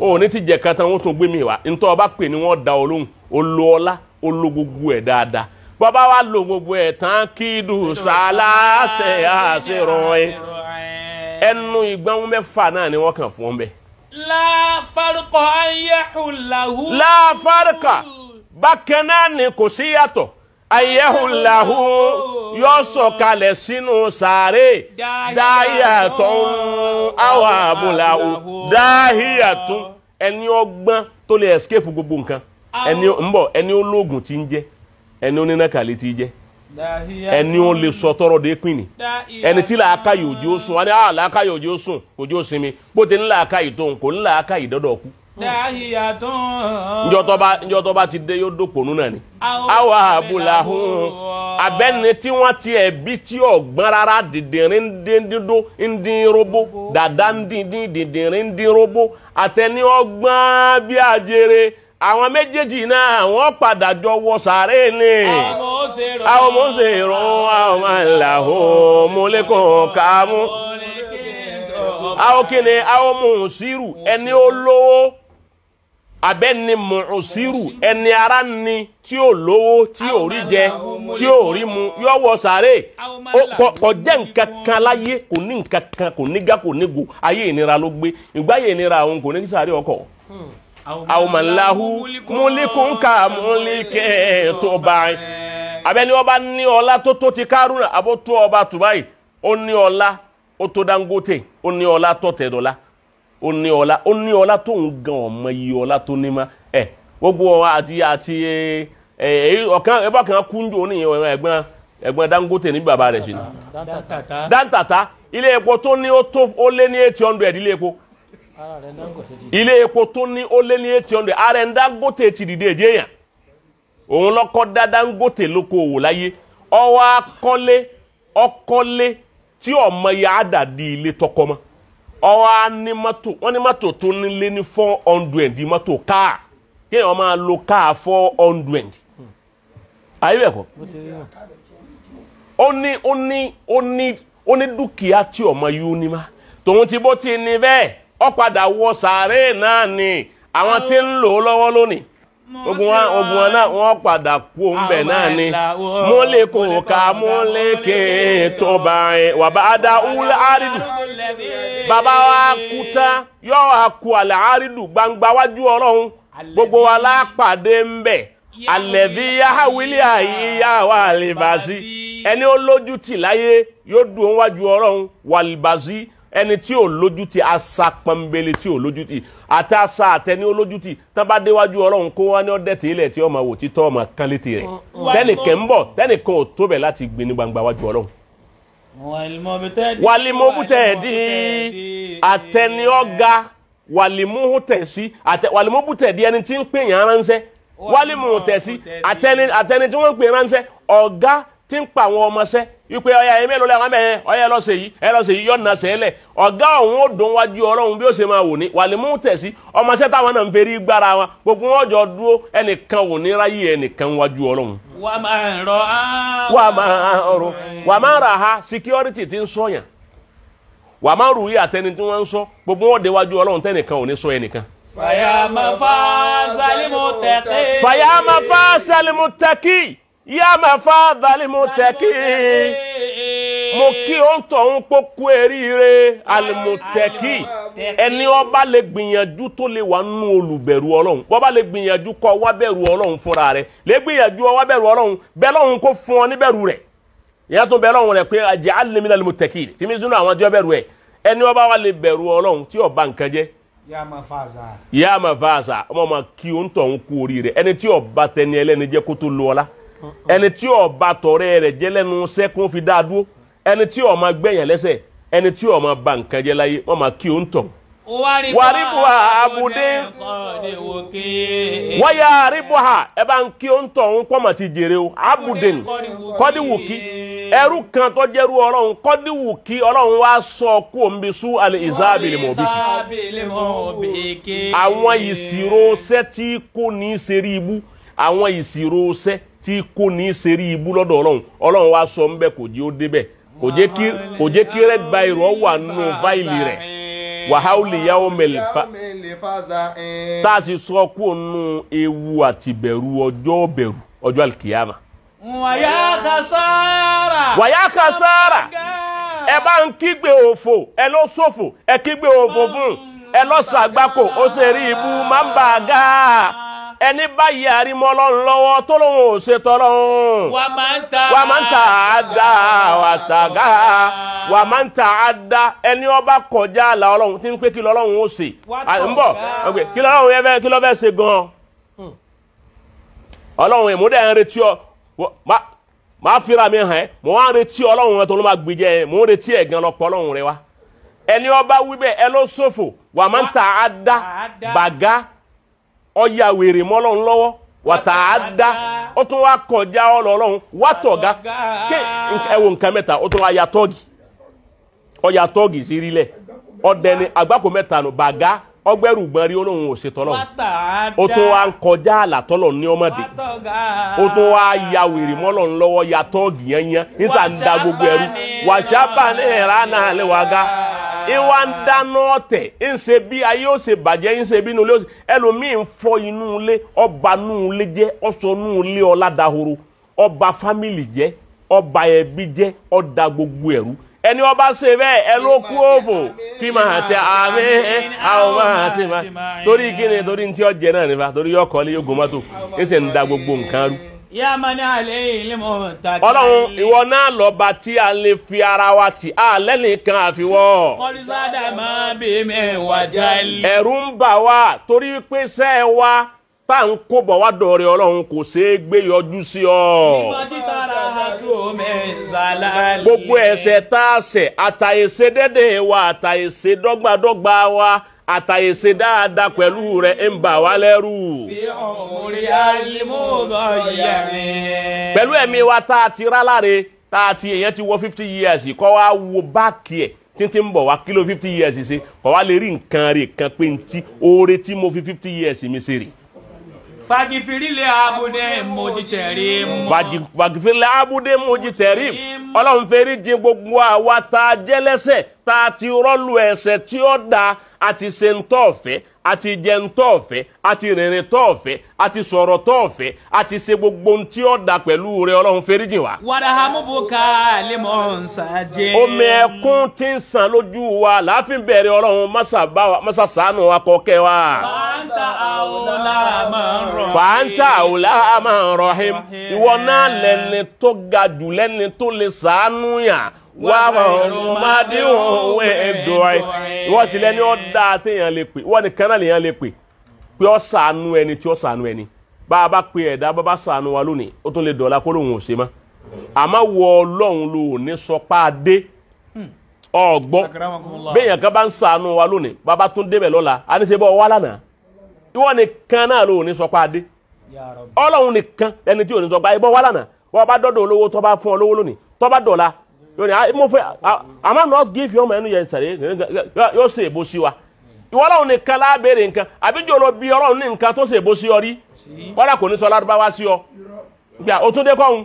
o ní ti jẹ kan tán wọn tún gbé mi wá ntọ́ ọba pè ní wọ́n da ọ lóhùn o lo ọlá o lo gbogbo ẹ̀ dáadáa bàbá wa lo gbogbo ẹ̀ tán kí dùn sàlàsẹ̀ àṣerọ̀ ẹ̀ ẹnu ìgbọ́n mẹ́fà náà ni wọ́n kàn fún ọ bẹ́ẹ̀. La farqa ayyahulahu. La farqa bákan náà ni kò sí yàtọ̀ ayyahulahu yóò sọ̀kalẹ̀ sínú sàárè dáhìyàtọ̀ àwọn àbúláwò dáhìyàtọ̀ ẹni ọgbọ́n tó lè escape gbogbo nǹkan ẹni ń bọ̀ ẹni ológun tí ń jẹ ẹni onínàkàlẹ̀ tí ń jẹ ẹni ó lè sọ tọrọ dé pín ni ẹni tí làákàyè òjò sùn wọn ni làákàyè òjò sùn òjò sinmi bó ti ní làákàyè tó ń kò ní làákàyè dọ́dọ̀ kú. Njọ́ tó bá ti dé yóò dòpònú náà ni. Àwọn àbúláhùn abẹ́ni tí wọ́n ti ẹ̀bí tí ọ̀gbọ́n rárá dìndìnrín díndíndó ndínróbó dàdá ndíndín dìndìnrín ndínróbó àtẹni ọgbọ́n bí àjèrè àwọn méjèèjì náà wọ́n padà jọ wọ sàárè ni. Àwọn ọmọ ṣe ìrún àwọn máa ń là ó múlẹ́kùn kàmú. Àwọn kìíní àwọn mùsírù ẹni olówó abẹ́ni mùsírù ẹni ara ni tí ò lówó tí ò rí jẹ tí ò rí mu yóò wọ sàárè. Kò jẹ́ nǹkan kan láyé, kò ní nǹkan kan, kò ní gá, kò ní go, ayé ìnira ló gbé, ìgbáyé ìnira àwọn kò ní kí sàárè ọkọ̀. Àwọn màláhu múlíkùn ká múlíkẹ́ tó báyìí. Abẹ́ni ọba ní ọlá tó tó ti Kárúnà àbó tó ọba Tùbáyì, ó ní ọlá ó tó Dangote, ó ní ọlá tó Tẹ̀dọ́lá, ó ní ọlá, ó ní ọlá tó ń gan ọmọ iye ọlá tó ní ma ẹ gbogbo wọn àti àti ẹ ọ̀kan ẹ bá kan kúnjò ní ẹ̀gbọ́n ẹ̀gbọ́n Dangote ní bàbá rẹ̀ sí ni Dantata ilé epo tó ní ó lé ní 800 ilé epo ilé epo tó ní ó lé ní 800 ààrẹ Dangote ti dìde èjé yàn òun lọ́kọ́ dá Dangote lókoòwò láyé ọwọ́ akọ́lé ọkọ́lé tí ọmọ ya àdàdì ilé tọkọ mọ́ ọwọ́ á ní mọ́tò wọ́n ní mọ́tò tó nílé ní 400 mọ́tò káà kéèyàn máa lo káà 400 ayé bẹ́ẹ̀ kọ́ ó ní ó ní ó ní ó ní dúkìá tí ọmọ yìí ní ma tòun ti bó ti ní bẹ́ẹ̀ ó padà wọ sàárè náà ni àwọn tí ń lò ó lọ́wọ́ lónìí ogun wọn náà wọ́n padà kú òǹbẹ̀ náà ni múlẹ̀kùn ká múlẹ̀kẹ̀ tó bá ẹ wà bá dá wúlẹ̀ àrídù bàbá wa kú tán yóò wá kú àlẹ́ àrídù gbangba wájú ọlọ́run gbogbo wa lápàdé ń bẹ̀ àlẹ́bí yáhàwílẹ̀ àyíyá wà lè-bàzí ẹni ó lójú tì láyé yóò dùn wájú ọlọ́run wà lè-bàzí ẹni tí ò lójú tì asa pọnbele tí ò lójú tì àti asa àtẹni ó lójú tì tán bá déwájú ọlọ́run kó wá ní ọdẹ tí ilẹ̀ tí ọmọ wò títọ́ ọmọ kan létí rẹ̀ tẹnìkan ń bọ̀ tẹnìkan ò tó bẹ̀ láti gbé ní gbangba wájú ọlọ́run. Wàlímọ́bùtẹ̀dì àtẹni ọ̀gá wàlímọ́bùtẹ̀sí wàlímọ́bùtẹ̀dì ẹni tí ń pè yàn ránṣẹ́ wàlímọ́bùtẹ̀sí àtẹni tí wọ́n ń pè ránṣẹ́ ọ̀gá tí ń pa àwọn ọmọọṣẹ́ wípé ọyá ẹ mélòó lẹ́wọ̀n mẹ́rin ọyá ẹ lọ ṣe yìí ẹ lọ ṣe yìí yọ̀nà sẹ́lẹ̀ ọ̀gá ọ̀hún ó dùn wájú ọlọ́run bí ó ṣe máa wò ní wàlímú tẹ̀sí ọmọọṣẹ́ táwọn náà ń ferí gbára wọn gbogbo wọn jọ dúró ẹnìkan ò ní ráyè ẹnìkan wájú ọlọ́run. Wà á máa rọ á. Wà á máa rọ wà á máa rà ha security ti ń sọyàn wà á máa rù yí àtẹni tí wọ́n ń sọ gbogbo wọn dé wájú ọlọ́run tẹ́nìkan ò ní sọ ẹnìkan. Fàyàmà fa sálímù tẹ̀kí. Fàyàmà fa sálímù tẹ̀kí yàmà fa dalimu tẹ̀kí mo kí ó ń tọ̀hún pókú eríire alimutẹ̀kí ẹni ọba lè gbìyànjú tó lè wà nínú olùbẹ̀rù ọlọ́run bọ́ba lè gbìyànjú kọ́ wá bẹ̀rù ọlọ́run fúnra rẹ̀ lè gbìyànjú wá bẹ̀rù ọlọ́run bẹ́ẹ̀ lọ́run kó fún ọ níbẹ̀rù rẹ̀ ìyá tó bẹ́ẹ̀ lọ́run rẹ̀ pé ij'alni minal muttaqin tí mi sínú àwọn tí ó bẹ̀rù ẹ̀ ẹni ọba wa lè bẹ̀rù ọlọ́run tí ó bà nǹkan jẹ́ yàmà fàáza ọmọ ma kí ó ń tọ̀hún kú oríire ẹni tí ó bá tẹni ẹlẹ́ni jẹ́ kó tó lo ọlá ẹni tí ó bá tọ̀rẹ́ rẹ̀ jẹ́ lẹ́nu sẹ́kún fi dáa dúró ẹni tí ó máa gbẹ̀yàn lẹ́sẹ̀ ẹni tí ó máa ba nǹkan jẹ́ láyé wọ́n máa kí ó ń tọ̀. Wàríbùhà àbùdé wáyà àríbùhà ẹ bá ń kí ó ń tọ̀ ń kọ́ mà ti jèrè o àbùdé kọ́díwùkí ẹrú kan tó jẹ́rú ọlọ́run kọ́díwùkí ọlọ́run wá sọ kú òǹbi sú àlè ìzáàbìlì mọ̀bíkì. Àwọn ìṣirò ṣẹ́ tí kò ní í ṣe rí ibú àwọn ìṣirò ṣẹ́ tí kò ní í ṣe rí ibú lọ́dọ̀ ọlọ́run ọlọ́run wá sọ ńbẹ kò jẹ́ ó débẹ̀ kò jẹ́ kí red biro wà nù fáìlì rẹ̀ wàhálì yàwó mẹ́lẹ̀fà tá a sì sọ kó nù ewu àti bẹ̀rù ọjọ́ bẹ̀rù ọjọ́ alikiyama. Wàyà kàsára. Wàyà kàsára ẹ bá ń kígbe òfò ẹ ló ṣòfò ẹ kígbe òfò fún ẹ lọ ṣàgbákò ó ṣe rí ibú máa ń bà á gáà ẹni báyìí àrímọ́ ọlọ́run lọ́wọ́ tó lóun ò ṣe tọ́lọ́run. Wà máa ń ta wà máa ń ta àdá wà tàgá wà máa ń ta àdá ẹni ọba kọjá àlà ọlọ́run tí ń pé kí lọ́lọ́run ó ṣe. Ń bọ̀ kí lọ́lọ́run yẹn fẹ́ kí lọ́ fẹ́ ṣe gan-an. Ọlọ́run ìmúdẹ̀ ń retí ọ máa fira mi hàn ẹ́ mò ń retí ọlọ́run rẹ tó ló máa gbèjẹ ẹ mò ń retí ẹ̀ gan lọ́pọ̀ ọlọ́run rẹ wá. Ẹni ọba wíbẹ̀ ẹ ló ṣòfò. Wà máa ń ta àdá bàgá ọ̀yà wèrè mọ́lọ́run lọ́wọ́. Wà tà á dá ó tún wá kọjá ọlọ́run wá tọ̀gá ké ẹ wo nǹkan mẹ́ta ó tún wá ya tọ́ọ̀gì ọ̀yà tọ́ọ̀gì sí rílẹ̀ ọ̀dẹni àgbákò mẹ́ta nù bàgá ọgbẹ́rùgbọ́n rí olóhùn ò ṣètò ọlọ́run ó tún wá ń kọjá àlàtọ́lọ̀ ní ọmọdé ó tún wá ya wèrè mọ́lọ́run lọ́wọ́ ya tọ́ọ̀gì yẹnyẹn nísà ń da gbogbo ẹrú wàṣábà ní ìlànà àlewàgá ìwà ń dáná ọ̀tẹ̀ ń ṣe bí ayé ó ṣe bàjẹ́ ń ṣe bí inú ilé ó ṣe ẹlòmíì ń fọ inú ilé ọba inú ilé jẹ́ ọ̀sọ̀ inú ilé ọ̀làdàhoro ọba fámìlì jẹ́ ọba ẹbí jẹ́ ọ̀dà gbogbo ẹ̀rú ẹni ọba ṣe bẹ́ẹ̀ ẹ ló kú òfò fi máa tẹ àmì àwọn máa tẹ máa torí kíni torí ntí ọjẹ náà nípa torí ọkọ ní yóò mọ́tò ń ṣe ń da gbogbo nǹkan rú. Ọlọ́run ìwọ náà lọ́ba tí a lè fi ara wa tì á lẹ́nìkan àfiwọ́. Ẹ̀rù ń bà wá torí pé sẹ́ wa tá à ń kó bọ̀ wá dọ̀rẹ́ Ọlọ́run kò ṣeé gbé yọjú sí ọ. Gbogbo ẹ̀ṣẹ̀ tá a ṣẹ̀ àtàyèsé dédé wa àtàyèsé dọ́gbadọ́gba wa àtàyèsé dáadáa pẹ̀lú rẹ̀ ń bà wá lẹ́rù. Pẹ̀lú ẹ̀mí wa tá a ti rá láre tá a ti èèyàn ti wọ 50 years kọ́ wa wo báàkì ẹ̀ títí ń bọ̀ wá kílò 50 years ṣe kọ́ wa lè rí nǹkan rè kan pé ntí oore tí mo fi 50 years mi ṣe rè. Fagifiri abude mojitẹri mu. Fagifiri abude mojitẹri. Ọlọ́run fẹ́rí jìn gbogbo àwa tá a jẹ́ lẹ́ṣẹ̀ tá a ti rọ́ọ̀lù ẹ̀ṣẹ̀ tí ó da àti ṣe ń tọ́ ọ̀fẹ́ àti jẹ ń tọ́ ọ̀fẹ́ àti rìnrìn tọ́ ọ̀fẹ́ àti sọ̀rọ̀ tọ́ ọ̀fẹ́ àti ṣe gbogbo ohun tí ó da pẹ̀lú rẹ Ọlọ́run fẹ́rí jìn wá. Wàdàhàmúbùkà lèmọ̀ọ́sàjẹ́. Omi ẹkún tí ń sàn lójú wa láàfin bẹ̀rẹ̀ Ọlọ́run mọ́sà ṣàánú wa kọ́kẹ́ wa. Fàǹtà àwòlá máa ń rọ̀. Fàǹtà àwòlá máa ń rọ̀hìm. Ìwọ náà lẹni tó ga jù lẹ́ni tó lè ṣàánú yàn. Wà á òwe ẹ̀dùn ẹ̀. Ìwọ sì lẹ́ni ó dáa téèyàn lè pè. Ìwọ nìkan náà lèèyàn lè pè. Pé ó ṣàánú ẹni tí ó ṣàánú ẹni. Bá a bá pe ẹ̀dá bá bá ṣàánú wa lónìí, ó tún lè dọ̀la kó lóun ò ṣe mọ́. Àmọ́ wọ Ọlọ́run ló ní sọ pa á dé. Ọ̀gbọ́n. Béèyàn kan bá ń ṣàánú wa lónìí, bàbá tún débẹ̀ lọ́la, a ní ṣe bọ́ wá lánàá. Ìwọ nìkan náà ló ní sọ pa á dé. Ọlọ́run nìkan ẹni tí ò ní sọ pa á bọ́ wá lánàá. Wọ́n bá dọ́dọ̀ olówó tó bá fún ọ lówó lónìí, tó bá dọ̀la yóò ní mo fẹ́ àmọ́ not give your man yẹn sàré yóò ṣe èbó sí wa. Ìwọ Ọlọ́run nìkan lábẹ́rẹ̀ nǹkan àbíjọ́ lọ bí Ọlọ́run ní nǹkan tó ṣe èbó sí ọ rí kọ́dà kò ní sọ Lárúbáwá sí ọ gbà ó tún dé kọ́hún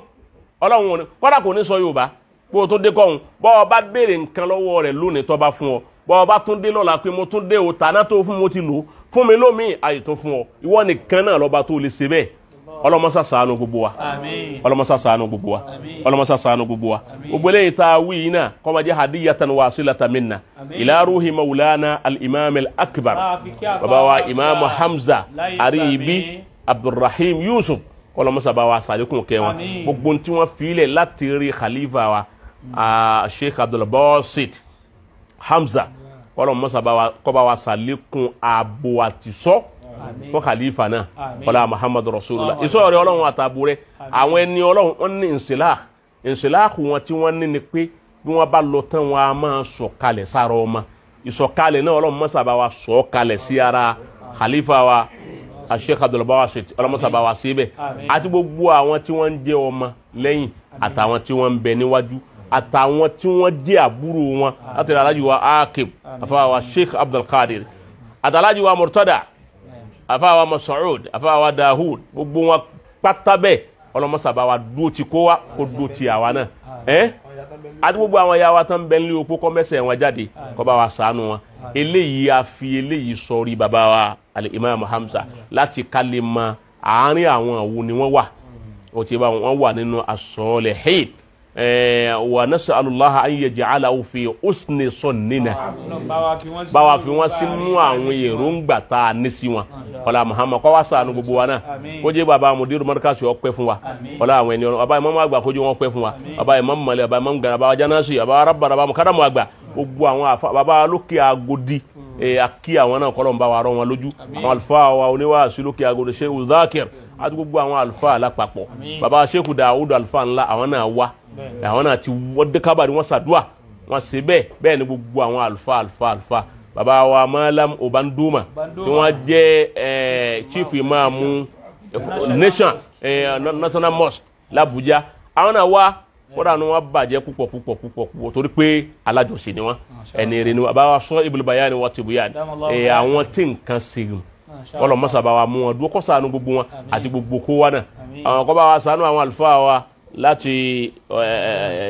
Ọlọ́run òní kọ́dà kò ní sọ Yorùbá pé ó tún dé kọ́hún bọ́ ọ bá béèrè nǹkan lọ́wọ́ rẹ̀ lónìí tó bá fún ọ bọ́ ọ bá tún dé lọ́la pé mo tún dé o tàná tó fún mo ti lò fún mi lómi àyè tó fún ọ ìwọ nìkan náà lọ́ba tó lè ṣe bẹ́ẹ̀. Ọlọ́mọsá ṣàánú gbogbo wa. Ọlọ́mọsá ṣàánú gbogbo wa. Ọlọ́mọsá ṣàánú gbogbo wa. Gbogbo eléyìí tá a wí yìí náà kó máa jẹ́ hadiyatan wasilatan minna ila ruhi maulana al-imam al-akbar baba wa imam Hamza Aribi Abdulrahim Yusuf ọlọ́mọsá bá wa sàlékún kẹ́ wọn gbogbo tí wọ́n filẹ̀ láti rí khalifa wa Sheikh Abdulbasit Hamza ọlọ́mọsá kó bá wa sàlékún ààbò àtìsọ́ fún khalifa náà ọlá Muhammadu Rasulullah ìsọ̀rọ̀ Ọlọ́run àtàbù rẹ àwọn ẹni Ọlọ́run wọn ní ìnsìláàkù wọn tí wọ́n ní ni pé bí wọ́n bá lọ tán wọn a máa sọ̀kalẹ̀ sára ọmọ ìsọ̀kalẹ̀ náà Ọlọ́run mọ́sà bá wa sọ̀kalẹ̀ sí ara khalifa wa Sheikh Abdulbasit Ọlọ́run mọ́sà bá wa síbẹ̀ àti gbogbo àwọn tí wọ́n ń jẹ́ ọmọ lẹ́yìn àtàwọn tí wọ́n ń bẹ níwájú àtàwọn tí wọ́n jẹ́ àbúrò wọn láti rí alájú wa Akib àfáà Sheikh Abdulkadir àtàlájú wa Murtada àfáà Masoud àfáà Dahud gbogbo wọn pátá bẹ́ẹ̀ ọlọmọsà bá wa dúró ti kó wa kó dúró ti àwa náà ẹ àti gbogbo àwọn ìyá wa tán bẹ nílé opó kọ́ mẹ́sẹ̀ wọn jáde kó bá wa ṣàánú wọn eléyìí a fi eléyìí sọrí bàbá wa Al-Imam Hamza láti ká lè mọ àárín àwọn òwò ni wọ́n wà ó ti bá wọn wà nínú as-salihin wa nas'alullaha an yaj'alahu fi husni sannina bá wa fi wọ́n sínú àwọn èròǹgbà tá a ní sí wọn ọlá Muhammad kó wá ṣàánú gbogbo wa náà kó jẹ́ bàbá mudiru markasi ó pẹ́ fún wa ọlá àwọn ẹni ọlọ́run bàbá ìmáàmù àgbà kó jẹ́ wọn pẹ́ fún wa bàbá ìmáàmù mọ̀lẹ́ bàbá ìmáàmù gàrà bàbá jánásì bàbá rábàrà bàbá mukadamu àgbà gbogbo àwọn àfa bàbá lókè agodi akí àwọn náà kọ́lọ̀ ń bá wa rọ wọn lójú àwọn àlùfáà wa oníwàásù lókè agodi Shehu Zakir àti gbogbo àwọn àlùfáà lápapọ̀ bàbá Shehu Dawud àlùfáà ńlá àwọn náà wá àwọn náà ti wọ́n dé kábàdì wọ́n ṣàdúà Wọ́n ṣe bẹ́ẹ̀ bẹ́ẹ̀ ni gbogbo àwọn àlùfáà àlùfáà àlùfáà bàbá wa Malam Obanduma tí wọ́n jẹ́ chief imam nation national mosque l'Abuja, àwọn náà wá kódà ni wọ́n bàjẹ́ púpọ̀ púpọ̀ púpọ̀ púpọ̀ torí pé alájọsìn ni wọ́n, ẹni rè ni wọ́n. Bàbá wa sọ Ibn Bayani wa Tibyan, àwọn tí nǹkan ṣe wọ́n lọ mọ́sá bá wa mú wọn dúró kó ṣàánú gbogbo wọn àti gbogbo kó wa náà. Àwọn kọ́ bá wa ṣàánú àwọn àlùfáà wa láti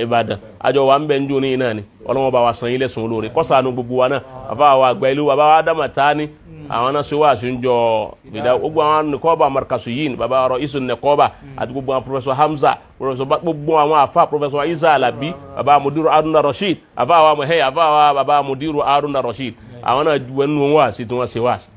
Ìbàdàn, àjọ wa ń bẹ ń jó ní iná ni, Ọlọ́wọ́n bá wa san yín lẹ́san olóore, kó ṣàánú gbogbo wa náà. Bàbá wa àgbà ìlú bàbá wa Ádámà Tání, àwọn náà ṣe wá àṣìjọ ìdá gbogbo àwọn nìkọ́ba markasuyin, bàbá ọ̀rọ̀ isun nìkọ́ba àti gbogbo àwọn Professor Hamza, Professor gbogbo àwọn afa Professor Isa Alabi, bàbá Mudiru Haruna Rasheed, àfa wa Muhẹ́, àfa wa bàbá Mudiru Haruna Rasheed, àwọn náà wẹnu wá sí tí wọ́n ṣe wá sí.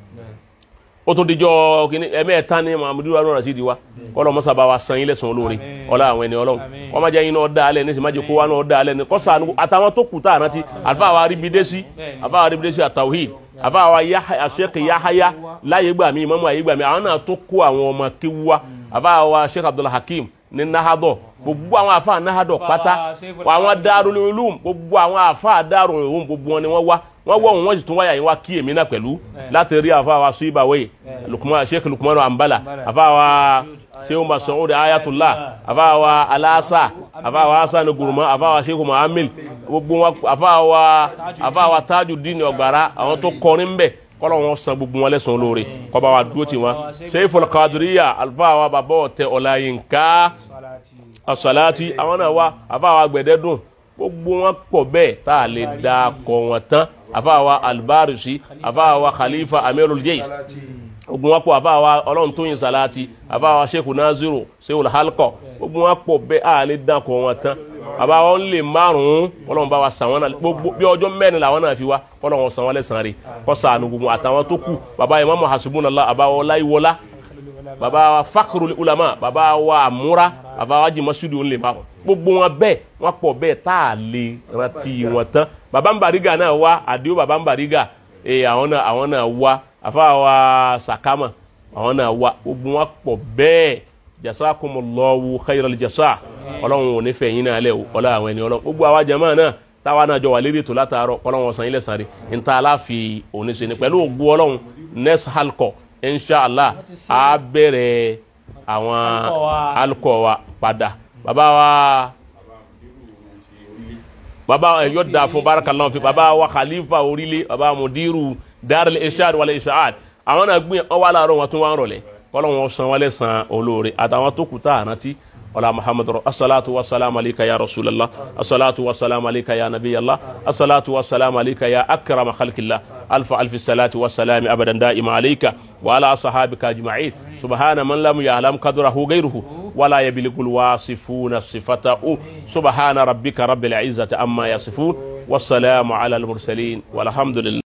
Ó tún dijọ́ kínní ẹ̀mẹ́ẹ̀ta ní Mudiru Haruna Rasheed wa, kọ́lọ́ mọ́sá bá wa san yín lẹ́san olóore, ọlá àwọn ẹni Ọlọ́run wọ́n má jẹ́ yín náà dá alẹ́ ní sì má jẹ́ kó wa náà dá alẹ́ ní kọ́sà àtàwọn tó kù tá àrántí. Àlùfáà wa Aribidesi, àlùfáà wa Aribidesi àtàwíìd, àbá wa Sheikh Yahaya láyé gbà mí, ìmọ̀mú ayé gbà mí, àwọn náà tó kó àwọn ọmọ kéwú wa. Àbá wa Sheikh Abdul Hakim ní Nahadọ, gbogbo àwọn àfa Nahadọ pátá, àwọn Darul Ulum, gbogbo àwọn àfa Darul Ulum, gbogbo wọn ni wọ́n wá, wọ́n wọ́ wọn sì tún wáyà yín wá kí èmi náà pẹ̀lú láti rí àfa wa Suibawei Lukman, Sheikh Lukman Ambala, àfa wa Sheikh Masoud Ayatullah, àfa wa Alasa, àfa wa Hasan Guruma, àfa wa Sheikh Muhammad, gbogbo wọn, àfa wa Tajudeen Ọ̀gbàrá, àwọn tó kọrin ń bẹ̀, kọ́lọ́ wọn san gbogbo wọn lẹ́san olóore, kó bá wa dúró tì wọ́n. Seiful Qadiriyya, àlùfáà wa bàbá ọ̀tẹ̀ Ọláyínká Asalati, àwọn náà wá, àfa wa Gbẹ̀dẹ́dùn, gbogbo wọn pọ̀ bẹ́ẹ̀ tá a lè da kọ̀ wọ́n tán. Àfa wa Albarisi, àfa wa Khalifa Amirul Jaysh, gbogbo wọn pọ̀. Àfa wa Ọlọ́runtóyìn Salati, àfa wa Sheikh Naziru Seul Halqa, gbogbo wọn pọ̀ bẹ́ẹ̀ a lè da kọ̀ wọ́n tán. Bàbá wọn lè márùn-ún, Ọlọ́run bá wa san wọn náà, gbogbo bí ọjọ́ mẹ́rin làwọn náà fi wá, Ọlọ́run san wọn lẹ́san rẹ̀, kó ṣàánú gbogbo àtàwọn tó kù. Bàbá Imamu Hasbunallah, bàbá wa Ọláyíwọlá, bàbá wa Fakrul Ulama, bàbá wa Amúra, bàbá wa Jimasudu ń lè márùn, gbogbo wọn bẹ́ẹ̀ wọn pọ̀ bẹ́ẹ̀ tá a lè rántí wọn tán. Bàbá Nbàrígà náà wá, àdéhùn bàbá Nbàrígà, àwọn náà wá, àfa wa Sàkámà, àwọn náà wá, gbogbo wọn pọ̀ bẹ́ẹ̀. Jasakumullahu khairal jasa, Ọlọ́run ò ní fẹ́ yín náà lẹ o, ọlá àwọn ẹni Ọlọ́run. Gbogbo àwa jama náà táwa náà jọ wà lérí ètò látàárọ̀, Ọlọ́run ọ̀sán ilẹ̀ sáré níta aláfi òní ṣe ni pẹ̀lú ògùn Ọlọ́run. Next halkọ inshallah á bẹ̀rẹ̀ àwọn alukọ wa padà. Bàbá wa bàbá yóò dáa fún barakallahu fi bàbá wa Khalifa Orílẹ̀, bàbá Mudiru Darul Irshad wal Ishaad, àwọn náà gbìn ọwọ́ aláàárọ̀ wọn tún wá ń rọ̀lẹ́, kọ́lọ́n wọn san wálé san olóore àtàwọn tó kù tá àrántí. Ọlá Muhammad assalatu wassalamu alayka ya Rasulallah, assalatu wassalamu alayka ya Nabiyallah, assalatu wassalamu alayka ya akrama khalqillah, alfa alfi salati wassalami abadan da'ima alayka wa ala sahabika ajma'in. Subhana man lam ya'lam qadrahu ghayruhu wala yablighul wasifuna sifatahu. Subhana rabbika rabbil izzati amma yasifun, wassalamu ala al mursalin, walhamdulillah.